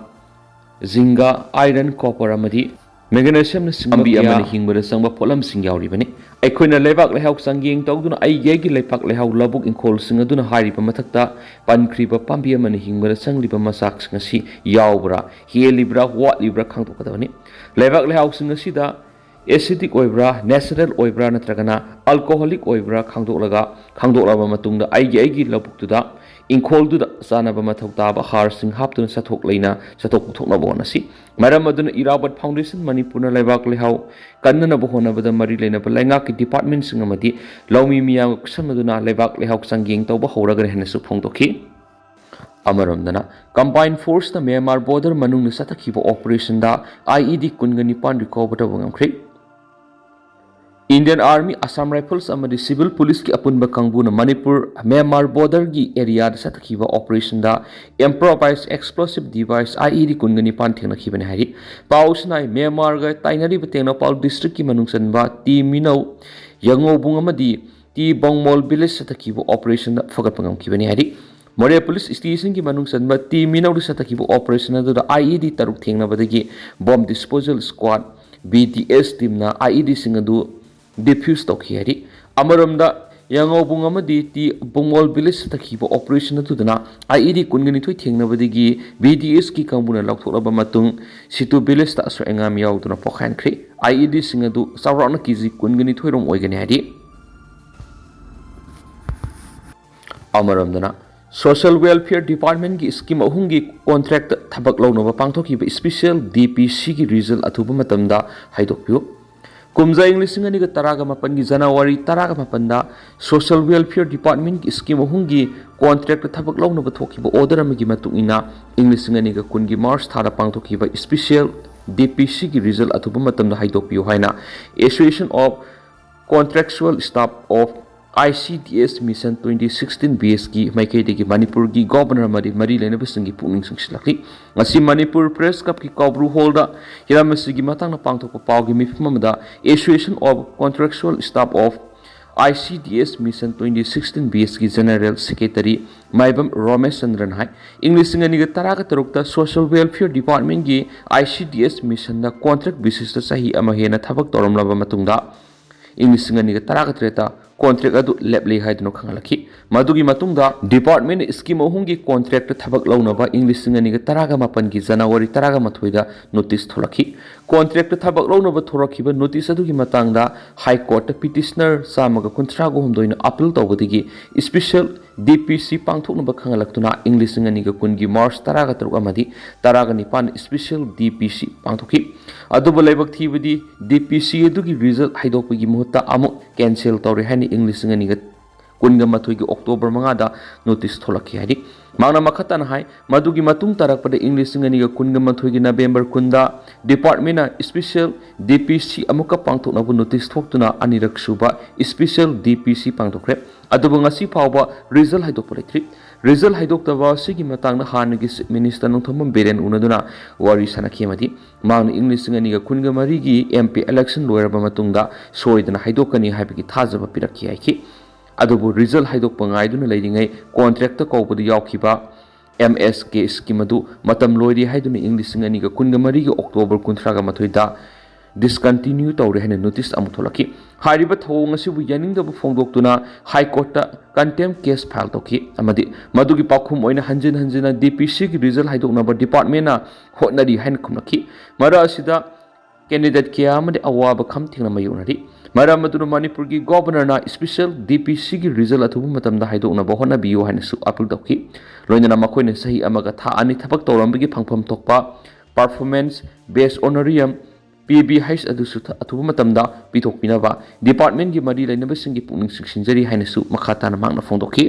zinc, iron, copper ꯑꯃꯗꯤ magnesiumꯅꯆꯤꯡꯕ ꯄꯥꯝꯕꯤ ꯀꯌꯥ ꯑꯃꯅ ꯍꯤꯡꯕꯗ ꯆꯪꯕ ꯄꯣꯠꯂꯝꯁꯤꯡ ꯌꯥꯎꯔꯤꯕꯅꯤ꯫ ꯑꯩꯈꯣꯏꯅ ꯂꯩꯕꯥꯛ ꯂꯩꯍꯥꯎ ꯆꯥꯡꯌꯦꯡ ꯇꯧꯗꯨꯅ ꯑꯩꯒꯤ ꯑꯩꯒꯤ ꯂꯩꯄꯥꯛ ꯂꯩꯍꯥꯎ ꯂꯧꯕꯨꯛ ꯏꯪꯈꯣꯜꯁꯤꯡ ꯑꯗꯨꯅ ꯍꯥꯏꯔꯤꯕ ꯃꯊꯛꯇ ꯄꯟꯈ꯭ꯔꯤꯕ ꯄꯥꯝꯕꯤ ꯑꯃꯅ ꯍꯤꯡꯕꯗ ꯆꯪꯂꯤꯕ ꯃꯆꯥꯛꯁꯤꯡ ꯑꯁꯤ ꯌꯥꯎꯕ꯭ꯔꯥ, ꯍꯦꯜꯂꯤꯕ꯭ꯔꯥ, ꯋꯥꯠꯂꯤꯕ꯭ꯔꯥ ꯈꯪꯗꯣꯛꯀꯗꯕꯅꯤ꯫ ꯂꯩꯕꯥꯛ ꯂꯩꯍꯥꯎꯁꯤꯡ ꯑꯁꯤꯗ acidic ꯑꯣꯏꯕ꯭ꯔꯥ, natural ꯑꯣꯏꯕ꯭ꯔꯥ ꯅꯠꯇ꯭ꯔꯒꯅ alcoholic ꯑꯣꯏꯕ꯭ꯔꯥ ꯈꯪꯗꯣꯛꯂꯒ, ꯈꯪꯗꯣꯛꯂꯕ ꯃꯇꯨꯡꯗ ꯑꯩꯒꯤ ꯑꯩꯒꯤ ꯂꯧꯕꯨꯛꯇꯨꯗ, ꯏꯪꯈꯣꯜꯗꯨꯗ ꯆꯥꯅꯕ ꯃꯊꯧ ꯇꯥꯕ ꯍꯥꯔꯁꯤꯡ ꯍꯥꯞꯇꯨꯅ ꯆꯥꯊꯣꯛ ꯂꯩꯅ ꯆꯥꯊꯣꯛ ꯄꯨꯊꯣꯛꯅꯕ ꯍꯣꯠꯅꯁꯤ꯫ ꯃꯔꯝ ꯑꯗꯨꯅ ꯏꯔꯥꯕꯠ Foundation ꯃꯅꯤꯄꯨꯔꯅ ꯂꯩꯕꯥꯛ ꯂꯩꯍꯥꯎ ꯀꯟꯅꯅꯕ ꯍꯣꯠꯅꯕꯗ ꯃꯔꯤ ꯂꯩꯅꯕ ꯂꯩꯉꯥꯛꯀꯤ departmentꯁꯤꯡ ꯑꯃꯗꯤ ꯂꯧꯃꯤ ꯃꯤꯌꯥꯝꯒ ꯈꯨꯠꯁꯝꯅꯗꯨꯅ ꯂꯩꯕꯥꯛ ꯂꯩꯍꯥꯎ ꯆꯥꯡꯌꯦꯡ ꯇꯧꯕ ꯍꯧꯔꯒꯅꯤ ꯍꯥꯏꯅꯁꯨ ꯐꯣꯡꯗꯣꯛꯈꯤ꯫ ꯑꯃꯔꯣꯝꯗꯅ, combined forceꯅ ꯃ꯭ꯌꯥꯟꯃꯥꯔ border ꯃꯅꯨꯡꯗ ꯆꯠꯊꯈꯤꯕ operationꯗ IED ꯀꯨꯟꯒ ꯅꯤꯄꯥꯟ recover ꯇꯧꯕ ꯉꯝꯈ꯭ꯔꯦ꯫ Indian Army, Assam Rifles ꯑꯃꯗꯤ Civil Policeꯀꯤ ꯑꯄꯨꯟꯕ ꯀꯥꯡꯕꯨꯅ ꯃꯅꯤꯄꯨꯔ ꯃ꯭ꯌꯥꯟꯃꯥꯔ borderꯒꯤ areaꯗ ꯆꯠꯊꯈꯤꯕ operationꯗ improvised explosive device IED ꯀꯨꯟꯒ ꯅꯤꯄꯥꯟ ꯊꯦꯡꯅꯈꯤꯕꯅꯤ ꯍꯥꯏꯔꯤ꯫ ꯄꯥꯎꯁꯤꯅ ꯍꯥꯏ, ꯃ꯭ꯌꯥꯟꯃꯥꯔꯒ ꯇꯥꯏꯅꯔꯤꯕ ꯇꯦꯡꯅꯧꯄꯥꯜ districtꯀꯤ ꯃꯅꯨꯡ ꯆꯟꯕ ꯇꯤ ꯃꯤꯅꯧ, ꯌꯥꯉꯧꯕꯨꯡ ꯑꯃꯗꯤ ꯇꯤ ꯕꯣꯡꯃꯣꯜ village ꯆꯠꯊꯈꯤꯕ operationꯗ ꯐꯒꯠꯄ ꯉꯝꯈꯤꯕꯅꯤ ꯍꯥꯏꯔꯤ꯫ ꯃꯣꯔꯦ police stationꯒꯤ ꯃꯅꯨꯡ ꯆꯟꯕ ꯇꯤ ꯃꯤꯅꯧꯗ ꯆꯠꯊꯈꯤꯕ operation ꯑꯗꯨꯗ IED ꯇꯔꯨꯛ ꯊꯦꯡꯅꯕꯗꯒꯤ bomb disposal squad, BDS teamꯅ IEDꯁꯤꯡ ꯑꯗꯨ defuse ꯇꯧꯈꯤ ꯍꯥꯏꯔꯤ꯫ ꯑꯃꯔꯣꯝꯗ, ꯌꯥꯉꯧꯕꯨꯡ ꯑꯃꯗꯤ ꯇꯤ ꯕꯣꯡꯃꯣꯜ village ꯆꯠꯊꯈꯤꯕ operation ꯑꯗꯨꯗꯅ IED ꯀꯨꯟꯒ ꯅꯤꯊꯣꯏ ꯊꯦꯡꯅꯕꯗꯒꯤ BDSꯀꯤ ꯀꯥꯡꯕꯨꯅ ꯂꯧꯊꯣꯛꯂꯕ ꯃꯇꯨꯡ ꯁꯤꯇꯨ villageꯇ ꯑꯁꯣꯏ ꯑꯉꯥꯝ ꯌꯥꯎꯗꯅ ꯄꯣꯛꯍꯟꯈ꯭ꯔꯦ꯫ IEDꯁꯤꯡ ꯑꯗꯨ ꯆꯥꯎꯔꯥꯛꯅ KG ꯀꯨꯟꯒ ꯅꯤꯊꯣꯏ ꯔꯣꯝ ꯑꯣꯏꯒꯅꯤ ꯍꯥꯏꯔꯤ꯫ ꯑꯃꯔꯣꯝꯗꯅ, ꯁꯣꯁꯤꯌꯦꯜ ꯋꯦꯜꯐꯤꯌꯔ ꯗꯤꯄꯥꯔꯠꯃꯦꯟꯒꯤ ꯁ꯭ꯀꯤꯝ ꯑꯍꯨꯝꯒꯤ ꯀꯣꯟꯇ꯭ꯔꯦꯛꯇ ꯊꯕꯛ ꯂꯧꯅꯕ ꯄꯥꯡꯊꯣꯛꯈꯤꯕ ꯁ꯭ꯄꯤꯁꯦꯜ ꯗꯤ ꯄꯤ ꯁꯤꯒꯤ ꯔꯤꯖꯜ ꯑꯊꯨꯕ ꯃꯇꯝꯗ ꯍꯥꯏꯗꯣꯛꯄꯤꯌꯨ꯫ ꯀꯨꯝꯖꯥ ꯏꯪ ꯂꯤꯁꯤꯡ ꯑꯅꯤꯒ ꯇꯔꯥꯒ ꯃꯥꯄꯟꯒꯤ ꯖꯅꯋꯥꯔꯤ ꯇꯔꯥꯒ ꯃꯥꯄꯟꯗ ꯁꯣꯁꯤꯌꯦꯜ ꯋꯦꯜꯐꯤꯌꯔ ꯗꯤꯄꯥꯔꯠꯃꯦꯟꯒꯤ ꯁ꯭ꯀꯤꯝ ꯑꯍꯨꯝꯒꯤ ꯀꯣꯟꯇ꯭ꯔꯦꯛꯇ ꯊꯕꯛ ꯂꯧꯅꯕ ꯊꯣꯛꯈꯤꯕ ꯑꯣꯔꯗꯔ ꯑꯃꯒꯤ ꯃꯇꯨꯡ ꯏꯟꯅ, ꯏꯪ ꯂꯤꯁꯤꯡ ꯑꯅꯤꯒ ꯀꯨꯟꯒꯤ ꯃꯥꯔꯆ ꯊꯥꯗ ꯄꯥꯡꯊꯣꯛꯈꯤꯕ ꯁ꯭ꯄꯤꯁꯦꯜ ꯗꯤ ꯄꯤ ꯁꯤꯒꯤ ꯔꯤꯖꯜ ꯑꯊꯨꯕ ꯃꯇꯝꯗ ꯍꯥꯏꯗꯣꯛꯄꯤꯌꯨ ꯍꯥꯏꯅ Association of Contractual Staff of I C D S Mission twenty sixteen B S ꯀꯤ ꯃꯥꯏꯀꯩꯗꯒꯤ ꯃꯅꯤꯄꯨꯔꯒꯤ ꯒꯣꯕꯔꯅꯔ ꯑꯃꯗꯤ ꯃꯔꯤ ꯂꯩꯅꯕꯁꯤꯡꯒꯤ ꯄꯨꯛꯅꯤꯡ ꯆꯤꯡꯁꯤꯜꯂꯛꯂꯤ꯫ ꯉꯁꯤ ꯃꯅꯤꯄꯨꯔ ꯄ꯭ꯔꯦꯁ ꯀ꯭ꯂꯕꯀꯤ ꯀꯧꯕ꯭ꯔꯨ ꯍꯣꯜꯗ ꯍꯤꯔꯝ ꯑꯁꯤꯒꯤ ꯃꯇꯥꯡꯗ ꯄꯥꯡꯊꯣꯛꯄ ꯄꯥꯎꯒꯤ ꯃꯤꯐꯝ ꯑꯃꯗ Association of Contractual Staff of I C D S Mission twenty sixteen B S ꯀꯤ ꯖꯦꯅꯔꯦꯜ ꯁꯦꯀ꯭ꯔꯦꯇꯔꯤ ꯃꯥꯏꯕꯝ ꯔꯣꯃꯦꯁ ꯆꯟꯗ꯭ꯔꯅ ꯍꯥꯏ, ꯏꯪ ꯂꯤꯁꯤꯡ ꯑꯅꯤꯒ ꯇꯔꯥꯒ ꯇꯔꯨꯛꯇ ꯁꯣꯁꯤꯌꯦꯜ ꯋꯦꯜꯐꯤꯌꯔ ꯗꯤꯄꯥꯔꯠꯃꯦꯟꯒꯤ I C D S ꯃꯤꯁꯟꯗ ꯀꯣꯟꯇ꯭ꯔꯦꯛ ꯕꯦꯁꯤꯁꯇ ꯆꯍꯤ ꯑꯃ ꯍꯦꯟꯅ ꯊꯕꯛ ꯇꯧꯔꯝꯂꯕ ꯃꯇꯨꯡꯗ, ꯏꯪ ꯂꯤꯁꯤꯡ ꯑꯅꯤꯒ ꯇꯔꯥꯒ ꯇꯔꯦꯠꯇ ꯀꯣꯟꯇ꯭ꯔꯦꯛ ꯑꯗꯨ ꯂꯦꯞꯂꯦ ꯍꯥꯏꯗꯨꯅ ꯈꯪꯍꯜꯂꯛꯈꯤ꯫ ꯃꯗꯨꯒꯤ ꯃꯇꯨꯡꯗ ꯗꯤꯄꯥꯔꯠꯃꯦꯟꯅ ꯁ꯭ꯀꯤꯝ ꯑꯍꯨꯝꯒꯤ ꯀꯣꯟꯇ꯭ꯔꯦꯛꯇ ꯊꯕꯛ ꯂꯧꯅꯕ ꯏꯪ ꯂꯤꯁꯤꯡ ꯑꯅꯤꯒ ꯇꯔꯥꯒ ꯃꯥꯄꯟꯒꯤ ꯖꯅꯋꯥꯔꯤ ꯇꯔꯥꯒ ꯃꯥꯊꯣꯏꯗ ꯅꯣꯇꯤꯁ ꯊꯣꯛꯂꯛꯈꯤ꯫ ꯀꯣꯟꯇ꯭ꯔꯦꯛꯇ ꯊꯕꯛ ꯂꯧꯅꯕ ꯊꯣꯔꯛꯈꯤꯕ ꯅꯣꯇꯤꯁ ꯑꯗꯨꯒꯤ ꯃꯇꯥꯡꯗ ꯍꯥꯏ ꯀꯣꯔꯠꯇ ꯄꯤꯇꯤꯁꯅꯔ ꯆꯥꯝꯃꯒ ꯀꯨꯟꯊ꯭ꯔꯥꯒ ꯍꯨꯝꯗꯣꯏꯅ ꯑꯄꯤꯜ ꯇꯧꯕꯗꯒꯤ ꯁ꯭ꯄꯤꯁꯦꯜ ꯗꯤ ꯄꯤ ꯁꯤ ꯄꯥꯡꯊꯣꯛꯅꯕ ꯈꯪꯍꯜꯂꯛꯇꯨꯅ ꯏꯪ ꯂꯤꯁꯤꯡ ꯑꯅꯤꯒ ꯀꯨꯟꯒꯤ ꯃꯥꯔꯆ ꯇꯔꯥꯒ ꯇꯔꯨꯛ ꯑꯃꯗꯤ ꯇꯔꯥꯒ ꯅꯤꯄꯥꯟ ꯁ꯭ꯄꯤꯁꯦꯜ ꯗꯤ ꯄꯤ ꯁꯤ ꯄꯥꯡꯊꯣꯛꯈꯤ꯫ ꯑꯗꯨꯕꯨ ꯂꯥꯏꯕꯛ ꯊꯤꯕꯗꯤ ꯗꯤ ꯄꯤ ꯁꯤ ꯑꯗꯨꯒꯤ ꯔꯤꯖꯜ ꯍꯥꯏꯗꯣꯛꯄꯒꯤ ꯃꯍꯨꯠꯇ ꯑꯃꯨꯛ ꯀꯦꯟꯁꯦꯜ ꯇꯧꯔꯦ ꯍꯥꯏꯅ ꯏꯪ ꯂꯤꯁꯤꯡ ꯑꯅꯤꯒ ꯀꯨꯟꯒ ꯃꯥꯊꯣꯏꯒꯤ ꯑꯣꯛꯇꯣꯕꯔ ꯃꯉꯥꯗ ꯅꯣꯇꯤꯁ ꯊꯣꯛꯂꯛꯈꯤ ꯍꯥꯏꯔꯤ꯫ ꯃꯍꯥꯛꯅ ꯃꯈꯥ ꯇꯥꯅ ꯍꯥꯏ, ꯃꯗꯨꯒꯤ ꯃꯇꯨꯡ ꯇꯥꯔꯛꯄꯗ ꯏꯪ ꯂꯤꯁꯤꯡ ꯑꯅꯤꯒ ꯀꯨꯟꯒ ꯃꯥꯊꯣꯏꯒꯤ ꯅꯕꯦꯝꯕꯔ ꯀꯨꯟꯗ ꯗꯤꯄꯥꯔꯠꯃꯦꯟꯅ ꯁ꯭ꯄꯤꯁꯦꯜ ꯗꯤ ꯄꯤ ꯁꯤ ꯑꯃꯨꯛꯀ ꯄꯥꯡꯊꯣꯛꯅꯕ ꯅꯣꯇꯤꯁ ꯊꯣꯛꯇꯨꯅ ꯑꯅꯤꯔꯛ ꯁꯨꯕ ꯁ꯭ꯄꯤꯁꯦꯜ ꯗꯤ ꯄꯤ ꯁꯤ ꯄꯥꯡꯊꯣꯛꯈ꯭ꯔꯦ꯫ ꯑꯗꯨꯕꯨ ꯉꯁꯤ ꯐꯥꯎꯕ ꯔꯤꯖꯜ ꯍꯥꯏꯗꯣꯛꯄ ꯂꯩꯇ꯭ꯔꯤ꯫ ꯔꯤꯖꯜ ꯍꯥꯏꯗꯣꯛꯇꯕ ꯑꯁꯤꯒꯤ ꯃꯇꯥꯡꯗ ꯍꯥꯟꯅꯒꯤ ꯆꯤꯐ ꯃꯤꯅꯤꯁꯇꯔ ꯅꯣꯡꯊꯣꯝꯕꯝ ꯕꯤꯔꯦꯟ ꯎꯅꯗꯨꯅ ꯋꯥꯔꯤ ꯁꯥꯟꯅꯈꯤ ꯑꯃꯗꯤ ꯃꯍꯥꯛꯅ ꯏꯪ ꯂꯤꯁꯤꯡ ꯑꯅꯤꯒ ꯀꯨꯟꯒ ꯃꯔꯤꯒꯤ ꯑꯦꯝ ꯄꯤ ꯏꯂꯦꯛꯁꯟ ꯂꯣꯏꯔꯕ ꯃꯇꯨꯡꯗ ꯁꯣꯏꯗꯅ ꯍꯥꯏꯗꯣꯛꯀꯅꯤ ꯍꯥꯏꯕꯒꯤ ꯊꯥꯖꯕ ꯄꯤꯔꯛꯈꯤ ꯍꯥꯏꯈꯤ꯫ ꯑꯗꯨꯕꯨ ꯔꯤꯖꯜ ꯍꯥꯏꯗꯣꯛꯄ ꯉꯥꯏꯗꯨꯅ ꯂꯩꯔꯤꯉꯩ ꯀꯣꯟꯇ꯭ꯔꯦꯛꯇ ꯀꯧꯕꯗ ꯌꯥꯎꯈꯤꯕ ꯑꯦꯝ ꯑꯦꯁ ꯀꯦ ꯁ꯭ꯀꯤꯝ ꯑꯗꯨ ꯃꯇꯝ ꯂꯣꯏꯔꯦ ꯍꯥꯏꯗꯨꯅ ꯏꯪ ꯂꯤꯁꯤꯡ ꯑꯅꯤꯒ ꯀꯨꯟꯒ ꯃꯔꯤꯒꯤ ꯑꯣꯛꯇꯣꯕꯔ ꯀꯨꯟꯊ꯭ꯔꯥꯒ ꯃꯥꯊꯣꯏꯗ ꯗꯤꯁꯀꯟꯇꯤꯅ꯭ꯌꯨ ꯇꯧꯔꯦ ꯍꯥꯏꯅ ꯅꯣꯇꯤꯁ ꯑꯃꯨꯛ ꯊꯣꯛꯂꯛꯈꯤ꯫ ꯍꯥꯏꯔꯤꯕ ꯊꯧꯑꯣꯡ ꯑꯁꯤꯕꯨ ꯌꯥꯅꯤꯡꯗꯕ ꯐꯣꯡꯗꯣꯛꯇꯨꯅ ꯍꯥꯏ ꯀꯣꯔꯠꯇ ꯀꯟꯇꯦꯝ ꯀꯦꯁ ꯐꯥꯏꯜ ꯇꯧꯈꯤ ꯑꯃꯗꯤ ꯃꯗꯨꯒꯤ ꯄꯥꯎꯈꯨꯝ ꯑꯣꯏꯅ ꯍꯟꯖꯤꯟ ꯍꯟꯖꯤꯟꯅ ꯗꯤ ꯄꯤ ꯁꯤꯒꯤ ꯔꯤꯖꯜ ꯍꯥꯏꯗꯣꯛꯅꯕ ꯗꯤꯄꯥꯔꯠꯃꯦꯟꯅ ꯍꯣꯠꯅꯔꯤ ꯍꯥꯏꯅ ꯈꯨꯝꯂꯛꯈꯤ꯫ ꯃꯔꯛ ꯑꯁꯤꯗ ꯀꯦꯟꯗꯤꯗꯦꯠ ꯀꯌꯥ ꯑꯃꯗꯤ ꯑꯋꯥꯕ ꯈꯝ ꯊꯦꯡꯅ ꯃꯥꯌꯣꯛꯅꯔꯤ꯫ ꯃꯔꯝ ꯑꯗꯨꯅ ꯃꯅꯤꯄꯨꯔꯒꯤ ꯒꯣꯕꯔꯅꯔꯅ ꯏꯁꯄꯤꯁꯦꯜ ꯗꯤ ꯄꯤ ꯁꯤꯒꯤ ꯔꯤꯖꯜ ꯑꯊꯨꯕ ꯃꯇꯝꯗ ꯍꯥꯏꯗꯣꯛꯅꯕ ꯍꯣꯠꯅꯕꯤꯌꯨ ꯍꯥꯏꯅꯁꯨ ꯑꯄꯤꯜ ꯇꯧꯈꯤ꯫ ꯂꯣꯏꯅꯅ ꯃꯈꯣꯏꯅ ꯆꯍꯤ ꯑꯃꯒ ꯊꯥ ꯑꯅꯤ ꯊꯕꯛ ꯇꯧꯔꯝꯕꯒꯤ ꯐꯪꯐꯝ ꯊꯣꯛꯄ performance based honorarium, P B H, ꯑꯗꯨꯁꯨ ꯊ- ꯑꯊꯨꯕ ꯃꯇꯝꯗ ꯄꯤꯊꯣꯛꯄꯤꯅꯕ ꯗꯤꯄꯥꯔꯠꯃꯦꯟꯒꯤ ꯃꯔꯤ ꯂꯩꯅꯕꯁꯤꯡꯒꯤ ꯄꯨꯛꯅꯤꯡ ꯆꯤꯡꯁꯤꯟꯖꯔꯤ ꯍꯥꯏꯅꯁꯨ ꯃꯈꯥ ꯇꯥꯅ ꯃꯍꯥꯛꯅ ꯐꯣꯡꯗꯣꯛꯈꯤ꯫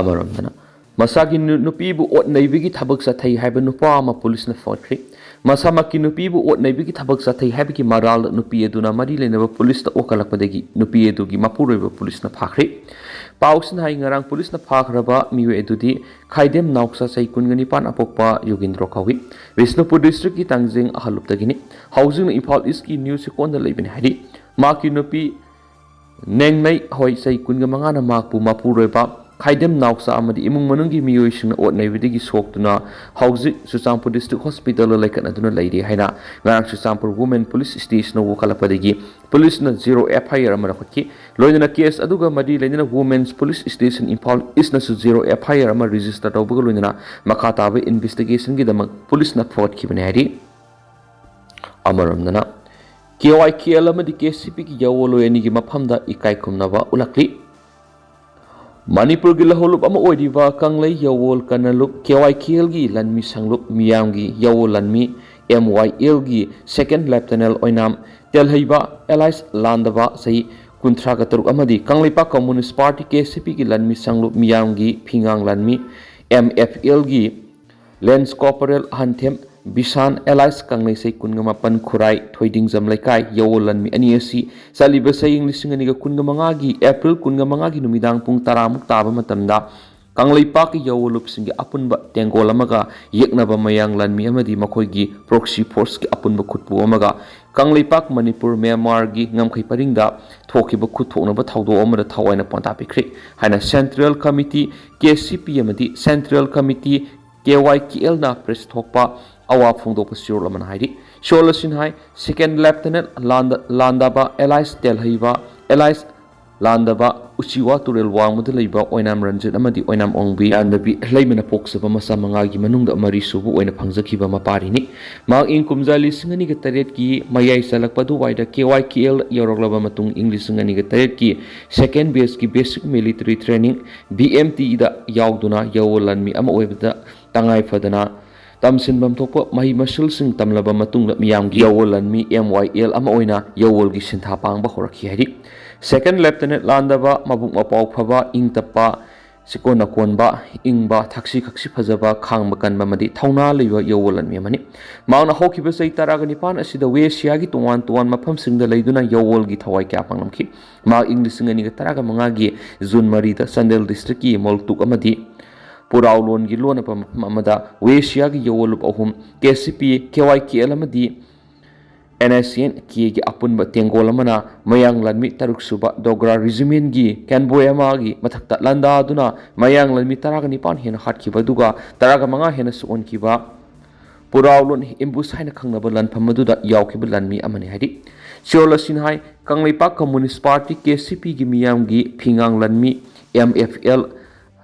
ꯑꯃꯔꯣꯝꯗꯅ, ꯃꯁꯥꯒꯤ ꯅꯨ- ꯅꯨꯄꯤꯕꯨ ꯑꯣꯠ ꯅꯩꯕꯒꯤ ꯊꯕꯛ ꯆꯠꯊꯩ ꯍꯥꯏꯕ ꯅꯨꯄꯥ ꯑꯃ ꯄꯨꯂꯤꯁꯅ ꯐꯥꯈ꯭ꯔꯦ꯫ ꯃꯁꯥꯃꯛꯀꯤ ꯅꯨꯄꯤꯕꯨ ꯑꯣꯠ ꯅꯩꯕꯒꯤ ꯊꯕꯛ ꯆꯠꯊꯩ ꯍꯥꯏꯕꯒꯤ ꯃꯔꯥꯜꯗ ꯅꯨꯄꯤ ꯑꯗꯨꯅ ꯃꯔꯤ ꯂꯩꯅꯕ ꯄꯨꯂꯤꯁꯇ ꯋꯥꯀꯠꯂꯛꯄꯗꯒꯤ ꯅꯨꯄꯤ ꯑꯗꯨꯒꯤ ꯃꯄꯨꯔꯣꯏꯕ ꯄꯨꯂꯤꯁꯅ ꯐꯥꯈ꯭ꯔꯦ꯫ ꯄꯥꯎꯁꯤꯅ ꯍꯥꯏ, ꯉꯔꯥꯡ ꯄꯨꯂꯤꯁꯅ ꯐꯥꯈ꯭ꯔꯕ ꯃꯤꯑꯣꯏ ꯑꯗꯨꯗꯤ ꯈꯥꯏꯗꯦꯝ ꯅꯥꯎꯆꯥ, ꯆꯍꯤ ꯀꯨꯟꯒ ꯅꯤꯄꯥꯟ, ꯑꯄꯣꯛꯄ ꯌꯣꯒꯤꯟꯗ꯭ꯔꯣ ꯀꯧꯏ꯫ ꯕꯤꯁꯅꯨꯄꯨꯔ ꯗꯤꯁꯇ꯭ꯔꯤꯛꯀꯤ ꯇꯥꯡꯖꯦꯡ ꯑꯍꯜꯂꯨꯞꯇꯒꯤꯅꯤ꯫ ꯍꯧꯖꯤꯛꯅ ꯏꯝꯐꯥꯜ ꯏꯁꯀꯤ ꯅ꯭ꯌꯨ ꯆꯦꯛꯀꯣꯟꯗ ꯂꯩꯕꯅꯤ ꯍꯥꯏꯔꯤ꯫ ꯃꯍꯥꯛꯀꯤ ꯅꯨꯄꯤ ꯅꯦꯡꯅꯩ ꯍꯣꯏ, ꯆꯍꯤ ꯀꯨꯟꯒ ꯃꯉꯥꯅ ꯃꯍꯥꯛꯄꯨ ꯃꯄꯨꯔꯣꯏꯕ ꯈꯥꯏꯗꯦꯝ ꯅꯥꯎꯆꯥ ꯑꯃꯗꯤ ꯏꯃꯨꯡ ꯃꯅꯨꯡꯒꯤ ꯃꯤꯑꯣꯏꯁꯤꯡꯅ ꯑꯣꯠ ꯅꯩꯕꯗꯒꯤ ꯁꯣꯛꯇꯨꯅ ꯍꯧꯖꯤꯛ ꯆꯨꯔꯆꯥꯟꯄꯨꯔ ꯗꯤꯁꯇ꯭ꯔꯤꯛ ꯍꯣꯁꯄꯤꯇꯥꯜꯗ ꯂꯩꯈꯠꯅꯗꯨꯅ ꯂꯩꯔꯤ ꯍꯥꯏꯅ ꯉꯔꯥꯡ ꯆꯨꯔꯆꯥꯟꯄꯨꯔ ꯋꯨꯃꯦꯟ ꯄꯨꯂꯤꯁ ꯁ꯭ꯇꯦꯁꯟꯅ ꯋꯥꯀꯠꯂꯛꯄꯗꯒꯤ ꯄꯨꯂꯤꯁꯅ ꯖꯤꯔꯣ F I R ꯑꯃ ꯂꯧꯈꯠꯈꯤ꯫ ꯂꯣꯏꯅꯅ ꯀꯦꯁ ꯑꯗꯨꯒ ꯃꯔꯤ ꯂꯩꯅꯅ ꯋꯨꯃꯦꯟꯁ ꯄꯨꯂꯤꯁ ꯁ꯭ꯇꯦꯁꯟ ꯏꯝꯐꯥꯜ ꯏꯁꯅꯁꯨ ꯖꯤꯔꯣ F I R ꯑꯃ ꯔꯦꯖꯤꯁꯇꯔ ꯇꯧꯕꯒ ꯂꯣꯏꯅꯅ ꯃꯈꯥ ꯇꯥꯕ ꯏꯟꯚꯦꯁꯇꯤꯒꯦꯁꯟꯒꯤꯗꯃꯛ ꯄꯨꯂꯤꯁꯅ ꯐꯒꯠꯈꯤꯕꯅꯤ ꯍꯥꯏꯔꯤ꯫ ꯑꯃꯔꯣꯝꯗꯅ, K Y K L ꯑꯃꯗꯤ K C Pꯒꯤ ꯌꯥꯑꯣꯂꯣꯏ ꯑꯅꯤꯒꯤ ꯃꯐꯝꯗ ꯏꯀꯥꯏ ꯈꯨꯝꯅꯕ ꯎꯠꯂꯛꯂꯤ꯫ ꯃꯅꯤꯄꯨꯔꯒꯤ ꯂꯧꯍꯧꯂꯨꯞ ꯑꯃ ꯑꯣꯏꯔꯤꯕ ꯀꯪꯂꯩ ꯌꯥꯑꯣꯜ ꯀꯅꯂꯨꯞ K Y K Lꯒꯤ ꯂꯟꯃꯤ ꯁꯪꯂꯨꯞ ꯃꯤꯌꯥꯝꯒꯤ ꯌꯥꯑꯣꯜ ꯂꯟꯃꯤ M Y Lꯒꯤ Second Lieutenant ꯑꯣꯏꯅꯥꯝ ꯇꯦꯜꯍꯩꯕ alias ꯂꯥꯟꯗꯕ ꯆꯍꯤ ꯀꯨꯟꯊ꯭ꯔꯥꯒ ꯇꯔꯨꯛ ꯑꯃꯗꯤ Kangleipak Communist Party K C Pꯒꯤ ꯂꯟꯃꯤ ꯁꯪꯂꯨꯞ ꯃꯤꯌꯥꯝꯒꯤ ꯐꯤꯉꯥꯡ ꯂꯟꯃꯤ M F Lꯒꯤ Lance Corporal ꯑꯍꯟꯊꯦꯝ ꯕꯤꯁꯥꯟ alias ꯀꯪꯂꯩꯁꯩ ꯀꯨꯟꯒ ꯃꯥꯄꯟ ꯈꯨꯔꯥꯏ ꯊꯣꯏꯗꯤꯡꯖꯝ ꯂꯩꯀꯥꯏ ꯌꯥꯑꯣꯜ ꯂꯟꯃꯤ ꯑꯅꯤ ꯑꯁꯤ ꯆꯠꯂꯤꯕ ꯆꯍꯤ ꯂꯤꯁꯤꯡ ꯑꯅꯤꯒ ꯀꯨꯟꯒ ꯃꯉꯥꯒꯤ April ꯀꯨꯟꯒ ꯃꯉꯥꯒꯤ ꯅꯨꯃꯤꯗꯥꯡ ꯄꯨꯡ ꯇꯔꯥꯃꯨꯛ ꯇꯥꯕ ꯃꯇꯝꯗ ꯀꯪꯂꯩꯄꯥꯛꯀꯤ ꯌꯥꯑꯣꯜꯂꯨꯞꯁꯤꯡꯒꯤ ꯑꯄꯨꯟꯕ ꯇꯦꯡꯒꯣꯜ ꯑꯃꯒ ꯌꯦꯛꯅꯕ ꯃꯌꯥꯡ ꯂꯟꯃꯤ ꯑꯃꯗꯤ ꯃꯈꯣꯏꯒꯤ proxy forceꯀꯤ ꯑꯄꯨꯟꯕ ꯈꯨꯠꯄꯨ ꯑꯃꯒ ꯀꯪꯂꯩꯄꯥꯛ, ꯃꯅꯤꯄꯨꯔ, ꯃ꯭ꯌꯥꯟꯃꯥꯔꯒꯤ ꯉꯝꯈꯩ ꯄꯔꯤꯡꯗ ꯊꯣꯛꯈꯤꯕ ꯈꯨꯠ ꯊꯣꯛꯅꯕ ꯊꯧꯗꯣꯛ ꯑꯃꯗ ꯊꯋꯥꯏꯅ ꯄꯣꯟꯗꯥ ꯄꯤꯈ꯭ꯔꯦ ꯍꯥꯏꯅ Central Committee K C P ꯑꯃꯗꯤ Central Committee K Y K Lꯅ press ꯊꯣꯛꯄ ꯑꯋꯥ ꯐꯣꯡꯗꯣꯛꯄ ꯆꯦꯔꯣꯜ ꯑꯃꯅ ꯍꯥꯏꯔꯤ꯫ ꯆꯦꯔꯣꯜ ꯑꯁꯤꯅ ꯍꯥꯏ, Second Lieutenant ꯂꯥꯟꯗ-, ꯂꯥꯟꯗꯥꯕ alias ꯇꯦꯜꯍꯩꯕ alias ꯂꯥꯟꯗꯕ ꯎꯆꯤꯋꯥ ꯇꯨꯔꯦꯜ ꯋꯥꯡꯃꯗ ꯂꯩꯕ ꯑꯣꯏꯅꯥꯝ ꯔꯟꯖꯤꯠ ꯑꯃꯗꯤ ꯑꯣꯏꯅꯥꯝ ꯑꯣꯡꯕꯤ ꯌꯥꯟꯗꯕꯤ ꯂꯩꯃꯅ ꯄꯣꯛꯆꯕ ꯃꯆꯥ ꯃꯉꯥꯒꯤ ꯃꯅꯨꯡꯗ ꯃꯔꯤꯁꯨꯕ ꯑꯣꯏꯅ ꯐꯪꯖꯈꯤꯕ ꯃꯄꯥꯔꯤꯅꯤ꯫ ꯃꯍꯥꯛ ꯏꯪ ꯀꯨꯝꯖꯥ ꯂꯤꯁꯤꯡ ꯑꯅꯤꯒ ꯇꯔꯦꯠꯀꯤ ꯃꯌꯥꯏ ꯆꯜꯂꯛꯄ ꯑꯗꯨꯋꯥꯏꯗ ꯀꯦ ꯋꯥꯏ ꯀꯦ ꯑꯦꯜ ꯌꯧꯔꯛꯂꯕ ꯃꯇꯨꯡ ꯏꯪ ꯂꯤꯁꯤꯡ ꯑꯅꯤꯒ ꯇꯔꯦꯠꯀꯤ Second Batchꯀꯤ Basic Military Training, B M Tꯗ ꯌꯥꯎꯗꯨꯅ ꯌꯥꯑꯣꯜ ꯂꯥꯟꯃꯤ ꯑꯃ ꯑꯣꯏꯕꯗ ꯇꯉꯥꯏ ꯐꯗꯅ ꯇꯝꯁꯤꯟꯐꯝ ꯊꯣꯛꯄ ꯃꯍꯩ ꯃꯁꯤꯡꯁꯤꯡ ꯇꯝꯂꯕ ꯃꯇꯨꯡꯗ ꯃꯤꯌꯥꯝꯒꯤ ꯌꯥꯑꯣꯜ ꯂꯥꯟꯃꯤ, M Y L, ꯑꯃ ꯑꯣꯏꯅ ꯌꯥꯑꯣꯜꯒꯤ ꯁꯤꯟꯊꯥ ꯄꯥꯡꯕ ꯍꯧꯔꯛꯈꯤ ꯍꯥꯏꯔꯤ꯫ Second Lieutenant ꯂꯥꯟꯗꯕ ꯃꯕꯨꯛ ꯃꯄꯥꯎ ꯐꯕ, ꯏꯪ ꯇꯞꯄ, ꯆꯤꯀꯣꯟ ꯅꯀꯣꯟꯕ, ꯏꯪꯕ, ꯊꯛꯁꯤ ꯈꯛꯁꯤ ꯐꯖꯕ, ꯈꯥꯡꯕ ꯀꯟꯕ ꯑꯃꯗꯤ ꯊꯧꯅꯥ ꯂꯩꯕ ꯌꯥꯑꯣꯜ ꯂꯥꯟꯃꯤ ꯑꯃꯅꯤ꯫ ꯃꯍꯥꯛꯅ ꯍꯧꯈꯤꯕ ꯆꯍꯤ ꯇꯔꯥꯒ ꯅꯤꯄꯥꯟ ꯑꯁꯤꯗ ꯋꯦꯁꯤꯌꯥꯒꯤ ꯇꯣꯉꯥꯟ ꯇꯣꯉꯥꯟꯕ ꯃꯐꯝꯁꯤꯡꯗ ꯂꯩꯗꯨꯅ ꯌꯥꯑꯣꯜꯒꯤ ꯊꯋꯥꯏ ꯀꯌꯥ ꯄꯥꯡꯂꯝꯈꯤ꯫ ꯃꯍꯥꯛ ꯏꯪ ꯂꯤꯁꯤꯡ ꯑꯅꯤꯒ ꯇꯔꯥꯒ ꯃꯉꯥꯒꯤ ꯖꯨꯟ ꯃꯔꯤꯗ ꯆꯥꯟꯗꯦꯜ ꯗꯤꯁꯇ꯭ꯔꯤꯛꯀꯤ ꯃꯣꯜꯇꯨꯛ ꯑꯃꯗꯤ ꯄꯨꯔꯥꯎꯂꯣꯟꯒꯤ ꯂꯣꯟꯅꯕ ꯃꯐꯝ ꯑꯃꯗ ꯋꯦꯁꯤꯌꯥꯒꯤ ꯌꯥꯑꯣꯜꯂꯨꯞ ꯑꯍꯨꯝ, ꯀꯦ ꯁꯤ ꯄꯤ, ꯀꯦ ꯋꯥꯏ ꯀꯦ ꯑꯦꯜ ꯑꯃꯗꯤ ꯑꯦꯟ ꯑꯦꯁ ꯑꯦꯟ ꯀꯦꯒꯤ ꯑꯄꯨꯟꯕ ꯇꯦꯡꯒꯣꯜ ꯑꯃꯅ ꯃꯌꯥꯡ ꯂꯥꯟꯃꯤ ꯇꯔꯨꯛ ꯁꯨꯕ ꯗꯣꯒ꯭ꯔꯥ ꯔꯤꯖꯤꯃꯦꯟꯒꯤ ꯀꯦꯟꯕꯣꯏ ꯑꯃꯒꯤ ꯃꯊꯛꯇ ꯂꯥꯟꯗꯥꯗꯨꯅ ꯃꯌꯥꯡ ꯂꯥꯟꯃꯤ ꯇꯔꯥꯒ ꯅꯤꯄꯥꯟ ꯍꯦꯟꯅ ꯍꯥꯠꯈꯤꯕ ꯑꯗꯨꯒ ꯇꯔꯥꯒ ꯃꯉꯥ ꯍꯦꯟꯅ ꯁꯣꯛꯍꯟꯈꯤꯕ ꯄꯨꯔꯥꯎꯂꯣꯟ ꯑꯦꯝꯕꯨꯁ ꯍꯥꯏꯅ ꯈꯪꯅꯕ ꯂꯥꯟꯐꯝ ꯑꯗꯨꯗ ꯌꯥꯎꯈꯤꯕ ꯂꯥꯟꯃꯤ ꯑꯃꯅꯤ ꯍꯥꯏꯔꯤ꯫ ꯁꯤꯑꯣꯜ ꯑꯁꯤꯅ ꯍꯥꯏ, Kangleipak communist party, K C ꯄꯤꯒꯤ ꯃꯤꯌꯥꯝꯒꯤ ꯐꯤꯉꯥꯡ ꯂꯥꯟꯃꯤ, M F L,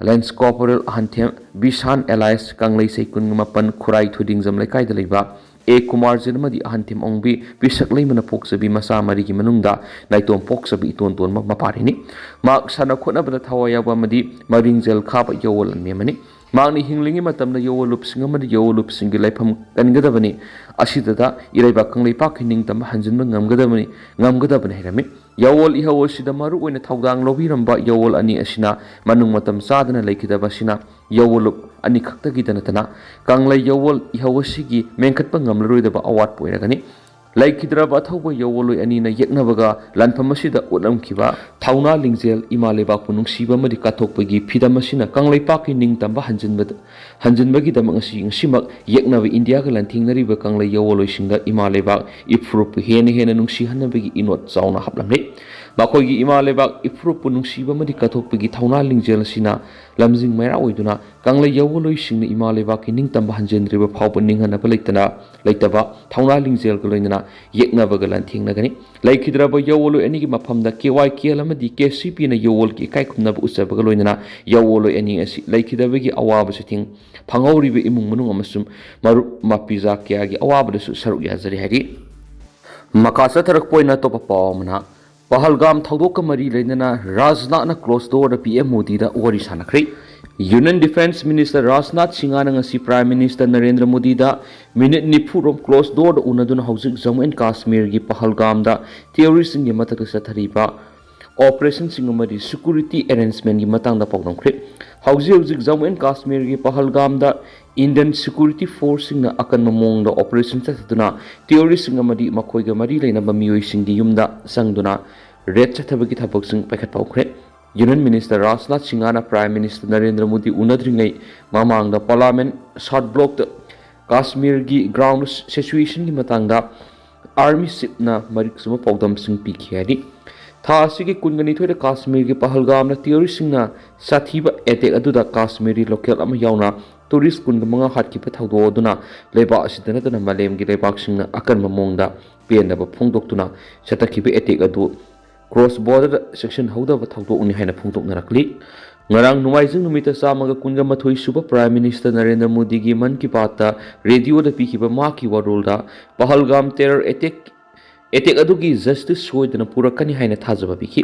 lance corporal Ahanthem Bishan alias Kanglei ꯆꯍꯤ ꯀꯨꯟꯃꯥꯄꯟ ꯈꯨꯔꯥꯏ ꯊꯣꯏꯗꯤꯡꯖꯝ ꯂꯩꯀꯥꯏꯗ ꯂꯩꯕ ꯑꯦ ꯀꯨꯃꯥꯔꯖꯤꯠ ꯑꯃꯗꯤ ꯑꯍꯟꯊꯦꯝ ꯑꯣꯡꯕꯤ ꯄꯤꯁꯛ ꯂꯩꯃꯅ ꯄꯣꯛꯆꯕꯤ ꯃꯆꯥ ꯃꯔꯤꯒꯤ ꯃꯅꯨꯡꯗ ꯅꯥꯏꯇꯣꯝ ꯄꯣꯛꯆꯕꯤ ꯏꯇꯣꯟ ꯇꯣꯟꯕ ꯃꯄꯥꯔꯤꯅꯤ꯫ ꯃꯍꯥꯛ ꯁꯥꯟꯅ ꯈꯣꯠꯅꯕꯗ ꯊꯋꯥꯏ ꯌꯥꯎꯕ ꯑꯃꯗꯤ ꯃꯔꯤꯡꯖꯦꯜ ꯈꯥꯕ ꯌꯥꯑꯣꯜ ꯂꯥꯟꯃꯤ ꯑꯃꯅꯤ꯫ ꯃꯍꯥꯛꯅ ꯍꯤꯡꯂꯤꯉꯩ ꯃꯇꯝꯗ ꯌꯥꯑꯣꯜꯂꯨꯞꯁꯤꯡ ꯑꯃꯗꯤ ꯌꯥꯑꯣꯜꯂꯨꯞꯁꯤꯡꯒꯤ ꯂꯩꯐꯝ ꯀꯟꯒꯗꯕꯅꯤ꯫ ꯑꯁꯤꯗ ꯏꯔꯩꯕꯥꯛ ꯀꯪꯂꯩꯄꯥꯛꯀꯤ ꯅꯤꯡꯇꯝꯕ ꯍꯟꯖꯤꯟꯕ ꯉꯝꯒꯗꯕꯅꯤ, ꯉꯝꯒꯗꯕꯅꯤ ꯍꯥꯏꯔꯝꯃꯤ꯫ ꯌꯥꯑꯣꯜ ꯏꯍꯧ ꯑꯁꯤꯗ ꯃꯔꯨ ꯑꯣꯏꯅ ꯊꯧꯗꯥꯡ ꯂꯧꯕꯤꯔꯝꯕ ꯌꯥꯑꯣꯜ ꯑꯅꯤ ꯑꯁꯤꯅ ꯃꯅꯨꯡ ꯃꯇꯝ ꯆꯥꯗꯅ ꯂꯩꯈꯤꯗꯕ ꯑꯁꯤꯅ ꯌꯥꯑꯣꯜꯂꯨꯞ ꯑꯅꯤꯈꯛꯇꯒꯤꯗ ꯅꯠꯇꯅ ꯀꯪꯂꯩ ꯌꯥꯑꯣꯜ ꯏꯍꯧ ꯑꯁꯤꯒꯤ ꯃꯦꯟꯈꯠꯄ ꯉꯝꯂꯔꯣꯏꯗꯕ ꯑꯋꯥꯠꯄ ꯑꯣꯏꯔꯒꯅꯤ꯫ ꯂꯩꯈꯤꯗ꯭ꯔꯕ ꯑꯊꯧꯕ ꯌꯥꯑꯣꯜꯂꯣꯏ ꯑꯅꯤꯅ ꯌꯦꯛꯅꯕꯒ ꯂꯥꯟꯐꯝ ꯑꯁꯤꯗ ꯎꯠꯂꯝꯈꯤꯕ ꯊꯧꯅꯥ ꯂꯤꯡꯖꯦꯜ, ꯏꯃꯥ ꯂꯩꯕꯥꯛꯄꯨ ꯅꯨꯡꯁꯤꯕ ꯑꯃꯗꯤ ꯀꯠꯊꯣꯛꯄꯒꯤ ꯐꯤꯗꯝ ꯑꯁꯤꯅ ꯀꯪꯂꯩꯄꯥꯛꯀꯤ ꯅꯤꯡꯇꯝꯕ ꯍꯟꯖꯤꯟꯕꯗ, ꯍꯟꯖꯤꯟꯕꯒꯤꯗꯃꯛ ꯉꯁꯤ, ꯉꯁꯤꯃꯛ ꯌꯦꯛꯅꯕ ꯏꯟꯗꯤꯌꯥꯒ ꯂꯥꯟꯊꯦꯡꯅꯔꯤꯕ ꯀꯪꯂꯩ ꯌꯥꯑꯣꯜꯂꯣꯏꯁꯤꯡꯗ ꯏꯃꯥ ꯂꯩꯕꯥꯛ ꯏꯐꯨꯔꯨꯞꯄꯨ ꯍꯦꯟꯅ ꯍꯦꯟꯅ ꯅꯨꯡꯁꯤꯍꯟꯅꯕꯒꯤ ꯏꯅꯣꯠ ꯆꯥꯎꯅ ꯍꯥꯞꯂꯝꯂꯤ꯫ ꯃꯈꯣꯏꯒꯤ ꯏꯃꯥ ꯂꯩꯕꯥꯛ ꯏꯐꯨꯔꯨꯞꯄꯨ ꯅꯨꯡꯁꯤꯕ ꯑꯃꯗꯤ ꯀꯠꯊꯣꯛꯄꯒꯤ ꯊꯧꯅꯥ ꯂꯤꯡꯖꯦꯜ ꯑꯁꯤꯅ ꯂꯝꯖꯤꯡ ꯃꯩꯔꯥ ꯑꯣꯏꯗꯨꯅ ꯀꯪꯂꯩ ꯌꯥꯑꯣꯟꯂꯣꯏꯁꯤꯡꯅ ꯏꯃꯥ ꯂꯩꯕꯥꯛꯀꯤ ꯅꯤꯡꯇꯝꯕ ꯍꯟꯖꯤꯟꯗ꯭ꯔꯤꯕ ꯐꯥꯎꯕ ꯅꯤꯡꯍꯟꯅꯕ ꯂꯩꯇꯅ ꯂꯩꯇꯕ ꯊꯧꯅꯥ ꯂꯤꯡꯖꯦꯜꯒ ꯂꯣꯏꯅꯅ ꯌꯦꯛꯅꯕꯒ ꯂꯥꯟꯊꯦꯡꯅꯒꯅꯤ꯫ ꯂꯩꯈꯤꯗ꯭ꯔꯕ ꯌꯥꯑꯣꯟꯂꯣꯏ ꯑꯅꯤꯒꯤ ꯃꯐꯝꯗ ꯀꯦ ꯋꯥꯏ ꯀꯦ ꯑꯦꯜ ꯑꯃꯗꯤ ꯀꯦ ꯁꯤ ꯄꯤꯅ ꯌꯥꯑꯣꯟꯒꯤ ꯏꯀꯥꯏ ꯈꯨꯝꯅꯕ ꯎꯠꯆꯕꯒ ꯂꯣꯏꯅꯅ ꯌꯥꯑꯣꯟꯂꯣꯏ ꯑꯅꯤ ꯑꯁꯤ ꯂꯩꯈꯤꯗꯕꯒꯤ ꯑꯋꯥꯕ ꯆꯩꯊꯦꯡ ꯐꯪꯍꯧꯔꯤꯕ ꯏꯃꯨꯡ ꯃꯅꯨꯡ ꯑꯃꯁꯨꯡ ꯃꯔꯨꯞ ꯃꯄꯤꯖꯥ ꯀꯌꯥꯒꯤ ꯑꯋꯥꯕꯗꯁꯨ ꯁꯔꯨꯛ ꯌꯥꯖꯔꯤ ꯍꯥꯏꯔꯤ꯫ ꯃꯈꯥ ꯆꯠꯊꯔꯛꯄ ꯑꯣꯏꯅ ꯑꯇꯣꯞꯄ ꯄꯥꯎ ꯑꯃꯅ, ꯄꯍꯜꯒꯥꯝ ꯊꯧꯗꯣꯛꯀ ꯃꯔꯤ ꯂꯩꯅꯅ ꯔꯥꯖꯅꯥꯊꯅ closed doorꯗ ꯄꯤ ꯑꯦꯝ ꯃꯣꯗꯤꯗ ꯋꯥꯔꯤ ꯁꯥꯟꯅꯈ꯭ꯔꯦ꯫ Union Defence Minister ꯔꯥꯖꯅꯥꯊ ꯁꯤꯡꯍꯅ ꯉꯁꯤ Prime Minister ꯅꯔꯦꯟꯗ꯭ꯔ ꯃꯣꯗꯤꯗ ꯃꯤꯅꯤꯠ ꯅꯤꯐꯨ ꯔꯣꯝ closed doorꯗ ꯎꯅꯗꯨꯅ ꯍꯧꯖꯤꯛ ꯖꯝꯃꯨ ꯑꯦꯟ ꯀꯥꯁꯃꯤꯔꯒꯤ ꯄꯍꯜꯒꯥꯝꯗ terroristꯁꯤꯡꯒꯤ ꯃꯊꯛꯇ ꯆꯠꯊꯔꯤꯕ operationꯁꯤꯡ ꯑꯃꯗꯤ security arrangementꯀꯤ ꯃꯇꯥꯡꯗ ꯄꯥꯎꯗꯝꯈ꯭ꯔꯦ꯫ ꯍꯧꯖꯤꯛ ꯍꯧꯖꯤꯛ ꯖꯝꯃꯨ ꯑꯦꯟ ꯀꯥꯁꯃꯤꯔꯒꯤ ꯄꯍꯜꯒꯥꯝꯗ Indian security forceꯁꯤꯡꯅ ꯑꯀꯟꯕ ꯃꯑꯣꯡꯗ operation ꯆꯠꯊꯗꯨꯅ terroristꯁꯤꯡ ꯑꯃꯗꯤ ꯃꯈꯣꯏꯒ ꯃꯔꯤ ꯂꯩꯅꯕ ꯃꯤꯑꯣꯏꯁꯤꯡꯒꯤ ꯌꯨꯝꯗ ꯆꯪꯗꯨꯅ raid ꯆꯠꯊꯕꯒꯤ ꯊꯕꯛꯁꯤꯡ ꯄꯥꯏꯈꯠꯄ ꯍꯧꯈ꯭ꯔꯦ꯫ Union Minister ꯔꯥꯖꯅꯥꯊ ꯁꯤꯡꯍꯅ Prime Minister ꯅꯔꯦꯟꯗ꯭ꯔ ꯃꯣꯗꯤ ꯎꯅꯗ꯭ꯔꯤꯉꯩ ꯃꯃꯥꯡꯗ Parliament South Blockꯇ ꯀꯥꯁꯃꯤꯔꯒꯤ ground situationꯒꯤ ꯃꯇꯥꯡꯗ army chiefꯅ ꯃꯔꯤꯛ ꯆꯨꯝꯕ ꯄꯥꯎꯗꯝꯁꯤꯡ ꯄꯤꯈꯤ ꯍꯥꯏꯔꯤ꯫ ꯊꯥ ꯑꯁꯤꯒꯤ ꯀꯨꯟꯒ ꯅꯤꯊꯣꯏꯗ ꯀꯥꯁꯃꯤꯔꯒꯤ ꯄꯍꯜꯒꯥꯝꯗ terroristꯁꯤꯡꯅ ꯁꯥꯊꯤꯕ attack ꯑꯗꯨꯗ ꯀꯥꯁꯃꯤꯔꯤ local ꯑꯃ ꯌꯥꯎꯅ tourist ꯀꯨꯟꯒ ꯃꯉꯥ ꯍꯥꯠꯈꯤꯕ ꯊꯧꯗꯣꯛ ꯑꯗꯨꯅ ꯂꯩꯕꯥꯛ ꯑꯁꯤꯗ ꯅꯠꯇꯅ ꯃꯥꯂꯦꯝꯒꯤ ꯂꯩꯕꯥꯛꯁꯤꯡꯅ ꯑꯀꯟꯕ ꯃꯑꯣꯡꯗ ꯄꯦꯟꯗꯕ ꯐꯣꯡꯗꯣꯛꯇꯨꯅ ꯆꯠꯊꯈꯤꯕ attack ꯑꯗꯨ cross borderꯗ ꯆꯦꯛꯁꯤꯟꯍꯧꯗꯕ ꯊꯧꯗꯣꯛꯅꯤ ꯍꯥꯏꯅ ꯐꯣꯡꯗꯣꯛꯅꯔꯛꯂꯤ꯫ ꯉꯔꯥꯡ ꯅꯣꯡꯃꯥꯏꯖꯤꯡ ꯅꯨꯃꯤꯠꯇ ꯆꯥꯝꯃꯒ ꯀꯨꯟꯒ ꯃꯥꯊꯣꯏ ꯁꯨꯕ Prime Minister ꯅꯔꯦꯟꯗ꯭ꯔ ꯃꯣꯗꯤꯒꯤ ꯃꯟ ꯀꯤ ꯕꯥꯠꯇ radioꯗ ꯄꯤꯈꯤꯕ ꯃꯍꯥꯛꯀꯤ ꯋꯥꯔꯣꯜꯗ ꯄꯍꯜꯒꯥꯝ terror attack attack ꯑꯗꯨꯒꯤ justice ꯁꯣꯏꯗꯅ ꯄꯨꯔꯛꯀꯅꯤ ꯍꯥꯏꯅ ꯊꯥꯖꯕ ꯄꯤꯈꯤ꯫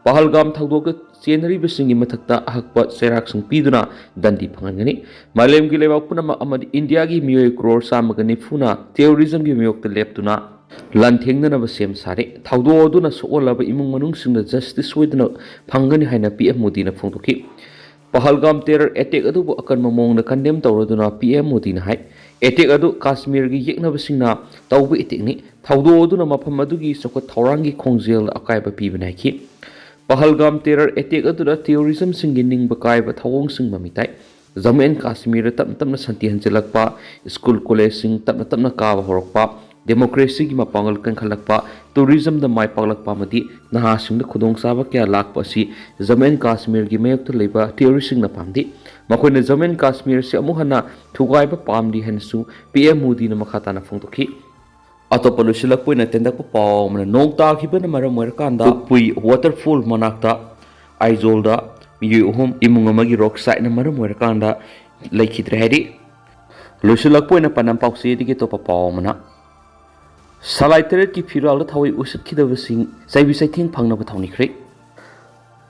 ꯄꯍꯜꯒꯥꯝ ꯊꯧꯗꯣꯛꯇ ꯆꯦꯟꯅꯔꯤꯕꯁꯤꯡꯒꯤ ꯃꯊꯛꯇ ꯑꯍꯛꯄ ꯆꯩꯔꯥꯛꯁꯤꯡ ꯄꯤꯗꯨꯅ ꯗꯟꯗꯤ ꯐꯪꯍꯟꯒꯅꯤ꯫ ꯃꯥꯂꯦꯝꯒꯤ ꯂꯩꯕꯥꯛ ꯄꯨꯝꯅꯃꯛ ꯑꯃꯗꯤ ꯏꯟꯗꯤꯌꯥꯒꯤ ꯃꯤꯑꯣꯏ crore ꯆꯥꯝꯃꯒ ꯅꯤꯐꯨꯅ terrorismꯒꯤ ꯃꯥꯌꯣꯛꯇ ꯂꯦꯞꯇꯨꯅ ꯂꯥꯟꯊꯦꯡꯅꯅꯕ ꯁꯦꯝ ꯁꯥꯔꯦ꯫ ꯊꯧꯗꯣꯛ ꯑꯗꯨꯅ ꯁꯣꯛꯍꯜꯂꯕ ꯏꯃꯨꯡ ꯃꯅꯨꯡꯁꯤꯡꯗ justice ꯁꯣꯏꯗꯅ ꯐꯪꯒꯅꯤ ꯍꯥꯏꯅ ꯄꯤ ꯑꯦꯝ ꯃꯣꯗꯤꯅ ꯐꯣꯡꯗꯣꯛꯈꯤ꯫ ꯄꯍꯜꯒꯥꯝ terror attack ꯑꯗꯨꯕꯨ ꯑꯀꯟꯕ ꯃꯑꯣꯡꯗ condemn ꯇꯧꯔꯗꯨꯅ ꯄꯤ ꯑꯦꯝ ꯃꯣꯗꯤꯅ ꯍꯥꯏ, attack ꯑꯗꯨ ꯀꯥꯁꯃꯤꯔꯒꯤ ꯌꯦꯛꯅꯕꯁꯤꯡꯅ ꯇꯧꯕ attackꯅꯤ꯫ ꯊꯧꯗꯣꯛ ꯑꯗꯨꯅ ꯃꯐꯝ ꯑꯗꯨꯒꯤ ꯆꯥꯎꯈꯠ ꯊꯧꯔꯥꯡꯒꯤ ꯈꯣꯡꯖꯦꯜꯗ ꯑꯀꯥꯏꯕ ꯄꯤꯕꯅꯤ ꯍꯥꯏꯈꯤ꯫ ꯄꯍꯜꯒꯥꯝ terror attack ꯑꯗꯨꯗ terrorismꯁꯤꯡꯒꯤ ꯅꯤꯡꯕ ꯀꯥꯏꯕ ꯊꯧꯑꯣꯡꯁꯤꯡ ꯃꯃꯤ ꯇꯥꯏ꯫ ꯖꯝꯃꯨ ꯑꯦꯟ ꯀꯥꯁꯃꯤꯔꯗ ꯇꯞꯅ ꯇꯞꯅ ꯁꯥꯟꯇꯤ ꯍꯟꯖꯤꯜꯂꯛꯄ, school collegeꯁꯤꯡ ꯇꯞꯅ ꯇꯞꯅ ꯀꯥꯕ ꯍꯧꯔꯛꯄ, ꯗꯦꯃꯣꯀ꯭ꯔꯦꯁꯤꯒꯤ ꯃꯄꯥꯡꯒꯜ ꯀꯟꯈꯠꯂꯛꯄ, ꯇꯨꯔꯤꯖꯝꯗ ꯃꯥꯏ ꯄꯥꯛꯂꯛꯄ ꯑꯃꯗꯤ ꯅꯍꯥꯁꯤꯡꯗ ꯈꯨꯗꯣꯡꯆꯥꯕ ꯀꯌꯥ ꯂꯥꯛꯄ ꯑꯁꯤ ꯖꯝꯃꯨ ꯑꯦꯟ ꯀꯥꯁꯃꯤꯔꯒꯤ ꯃꯥꯌꯣꯛꯇ ꯂꯩꯕ ꯇꯦꯔꯣꯔꯤꯁꯁꯤꯡꯅ ꯄꯥꯝꯗꯦ꯫ ꯃꯈꯣꯏꯅ ꯖꯝꯃꯨ ꯑꯦꯟ ꯀꯥꯁꯃꯤꯔ ꯑꯁꯤ ꯑꯃꯨꯛ ꯍꯟꯅ ꯊꯨꯒꯥꯏꯕ ꯄꯥꯝꯗꯦ ꯍꯥꯏꯅꯁꯨ ꯄꯤ ꯑꯦꯝ ꯃꯣꯗꯤꯅ ꯃꯈꯥ ꯇꯥꯅ ꯐꯣꯡꯗꯣꯛꯈꯤ꯫ ꯑꯇꯣꯞꯄ ꯂꯣꯏꯁꯤꯜꯂꯛꯄ ꯑꯣꯏꯅ ꯇꯦꯟꯗꯛꯄ ꯄꯥꯎ ꯑꯃꯅ, ꯅꯣꯡ ꯇꯥꯈꯤꯕꯅ ꯃꯔꯝ ꯑꯣꯏꯔꯀꯥꯟꯗ ꯀꯨꯛꯄꯨꯏ ꯋꯥꯇꯔꯐꯣꯜ ꯃꯅꯥꯛꯇ ꯑꯥꯏꯖꯣꯜꯗ ꯃꯤꯑꯣꯏ ꯑꯍꯨꯝ ꯏꯃꯨꯡ ꯑꯃꯒꯤ ꯔꯣꯛ ꯁ꯭ꯂꯥꯏꯗꯅ ꯃꯔꯝ ꯑꯣꯏꯔꯀꯥꯟꯗ ꯂꯩꯈꯤꯗ꯭ꯔꯦ ꯍꯥꯏꯔꯤ꯫ ꯂꯣꯏꯁꯤꯜꯂꯛꯄ ꯑꯣꯏꯅ ꯄꯥꯎꯆꯦꯗꯒꯤ ꯑꯇꯣꯞꯄ ꯄꯥꯎ ꯑꯃꯅ, ꯁꯂꯥꯏ ꯇꯔꯦꯠꯀꯤ ꯐꯤꯔꯥꯜꯗ ꯊꯋꯥꯏ ꯎꯁꯤꯠꯈꯤꯗꯕꯁꯤꯡ ꯆꯩꯕꯤ ꯆꯩꯊꯦꯡ ꯐꯪꯅꯕ ꯊꯧꯅꯤꯈ꯭ꯔꯦ꯫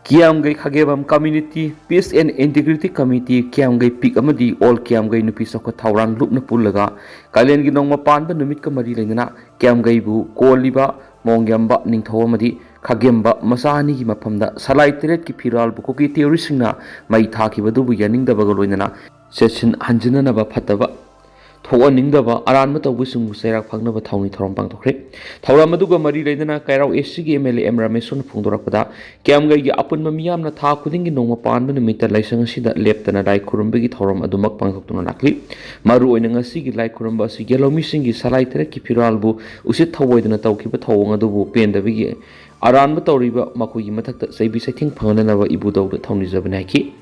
Kiyamgei Khagempam community peace and integrity committee Kiyamgei ꯄꯤꯛ ꯑꯃꯗꯤ ꯑꯣꯜ ꯀꯤꯌꯥꯝꯒꯩ ꯅꯨꯄꯤ ꯆꯥꯎꯈꯠ ꯊꯧꯔꯥꯡ ꯂꯨꯞꯅ ꯄꯨꯜꯂꯒ ꯀꯥꯂꯦꯟꯒꯤ ꯅꯣꯡꯃ ꯄꯥꯟꯕ ꯅꯨꯃꯤꯠꯀ ꯃꯔꯤ ꯂꯩꯅꯅ ꯀꯤꯌꯥꯝꯒꯩꯕꯨ ꯀꯣꯜꯂꯤꯕ ꯃꯣꯡꯌꯥꯝꯕ ꯅꯤꯡꯊꯧ ꯑꯃꯗꯤ ꯈꯥꯒꯦꯝꯕ ꯃꯆꯥ ꯑꯅꯤꯒꯤ ꯃꯐꯝꯗ ꯁꯂꯥꯏ ꯇꯔꯦꯠꯀꯤ ꯐꯤꯔꯥꯜꯕꯨ ꯀꯨꯀꯤ ꯇꯦꯔꯣꯔꯤꯁꯁꯤꯡꯅ ꯃꯩ ꯊꯥꯈꯤꯕꯗꯨꯕꯨ ꯌꯥꯅꯤꯡꯗꯕꯒ ꯂꯣꯏꯅꯅ ꯆꯦꯠꯁꯤꯟ ꯍꯟꯖꯤꯟꯅꯅꯕ ꯐꯠꯇꯕ ꯊꯣꯛꯍꯟꯅꯤꯡꯗꯕ ꯑꯔꯥꯟꯕ ꯇꯧꯕꯁꯤꯡꯕꯨ ꯆꯩꯔꯥꯛ ꯐꯪꯅꯕ ꯊꯧꯅꯤ ꯊꯧꯔꯝ ꯄꯥꯡꯊꯣꯛꯈ꯭ꯔꯦ꯫ ꯊꯧꯔꯝ ꯑꯗꯨꯒ ꯃꯔꯤ ꯂꯩꯅꯅ ꯀꯩꯔꯥꯎ ꯑꯦꯁ ꯁꯤꯒꯤ ꯑꯦꯝ ꯑꯦꯜ ꯑꯦ ꯑꯦꯝ ꯔꯥꯃꯦꯁꯣꯔꯅ ꯐꯣꯡꯗꯣꯔꯛꯄꯗ, ꯀꯤꯌꯥꯝꯒꯩꯒꯤ ꯑꯄꯨꯟꯕ ꯃꯤꯌꯥꯝꯅ ꯊꯥ ꯈꯨꯗꯤꯡꯒꯤ ꯅꯣꯡꯃ ꯄꯥꯟꯕ ꯅꯨꯃꯤꯠꯇ ꯂꯥꯏꯁꯪ ꯑꯁꯤꯗ ꯂꯦꯞꯇꯅ ꯂꯥꯏ ꯈꯨꯔꯨꯝꯕꯒꯤ ꯊꯧꯔꯝ ꯑꯗꯨꯃꯛ ꯄꯥꯡꯊꯣꯛꯇꯨꯅ ꯂꯥꯛꯂꯤ꯫ ꯃꯔꯨꯑꯣꯏꯅ ꯉꯁꯤꯒꯤ ꯂꯥꯏ ꯈꯨꯔꯨꯝꯕ ꯑꯁꯤ ꯌꯦꯜꯍꯧꯃꯤꯁꯤꯡꯒꯤ ꯁꯂꯥꯏ ꯇꯔꯦꯠꯀꯤ ꯐꯤꯔꯥꯜꯕꯨ ꯎꯁꯤꯠ ꯊꯧꯑꯣꯏꯗꯅ ꯇꯧꯈꯤꯕ ꯊꯧꯑꯣꯡ ꯑꯗꯨꯕꯨ ꯄꯦꯟꯗꯕꯒꯤ ꯑꯔꯥꯟꯕ ꯇꯧꯔꯤꯕ ꯃꯈꯣꯏꯒꯤ ꯃꯊꯛꯇ ꯆꯩꯕꯤ ꯆꯩꯊꯦꯡ ꯐꯪꯍꯟꯅꯅꯕ ꯏꯕꯨꯙꯧꯗ ꯊꯧꯅꯤꯖꯕꯅꯤ ꯍꯥꯏꯈꯤ꯫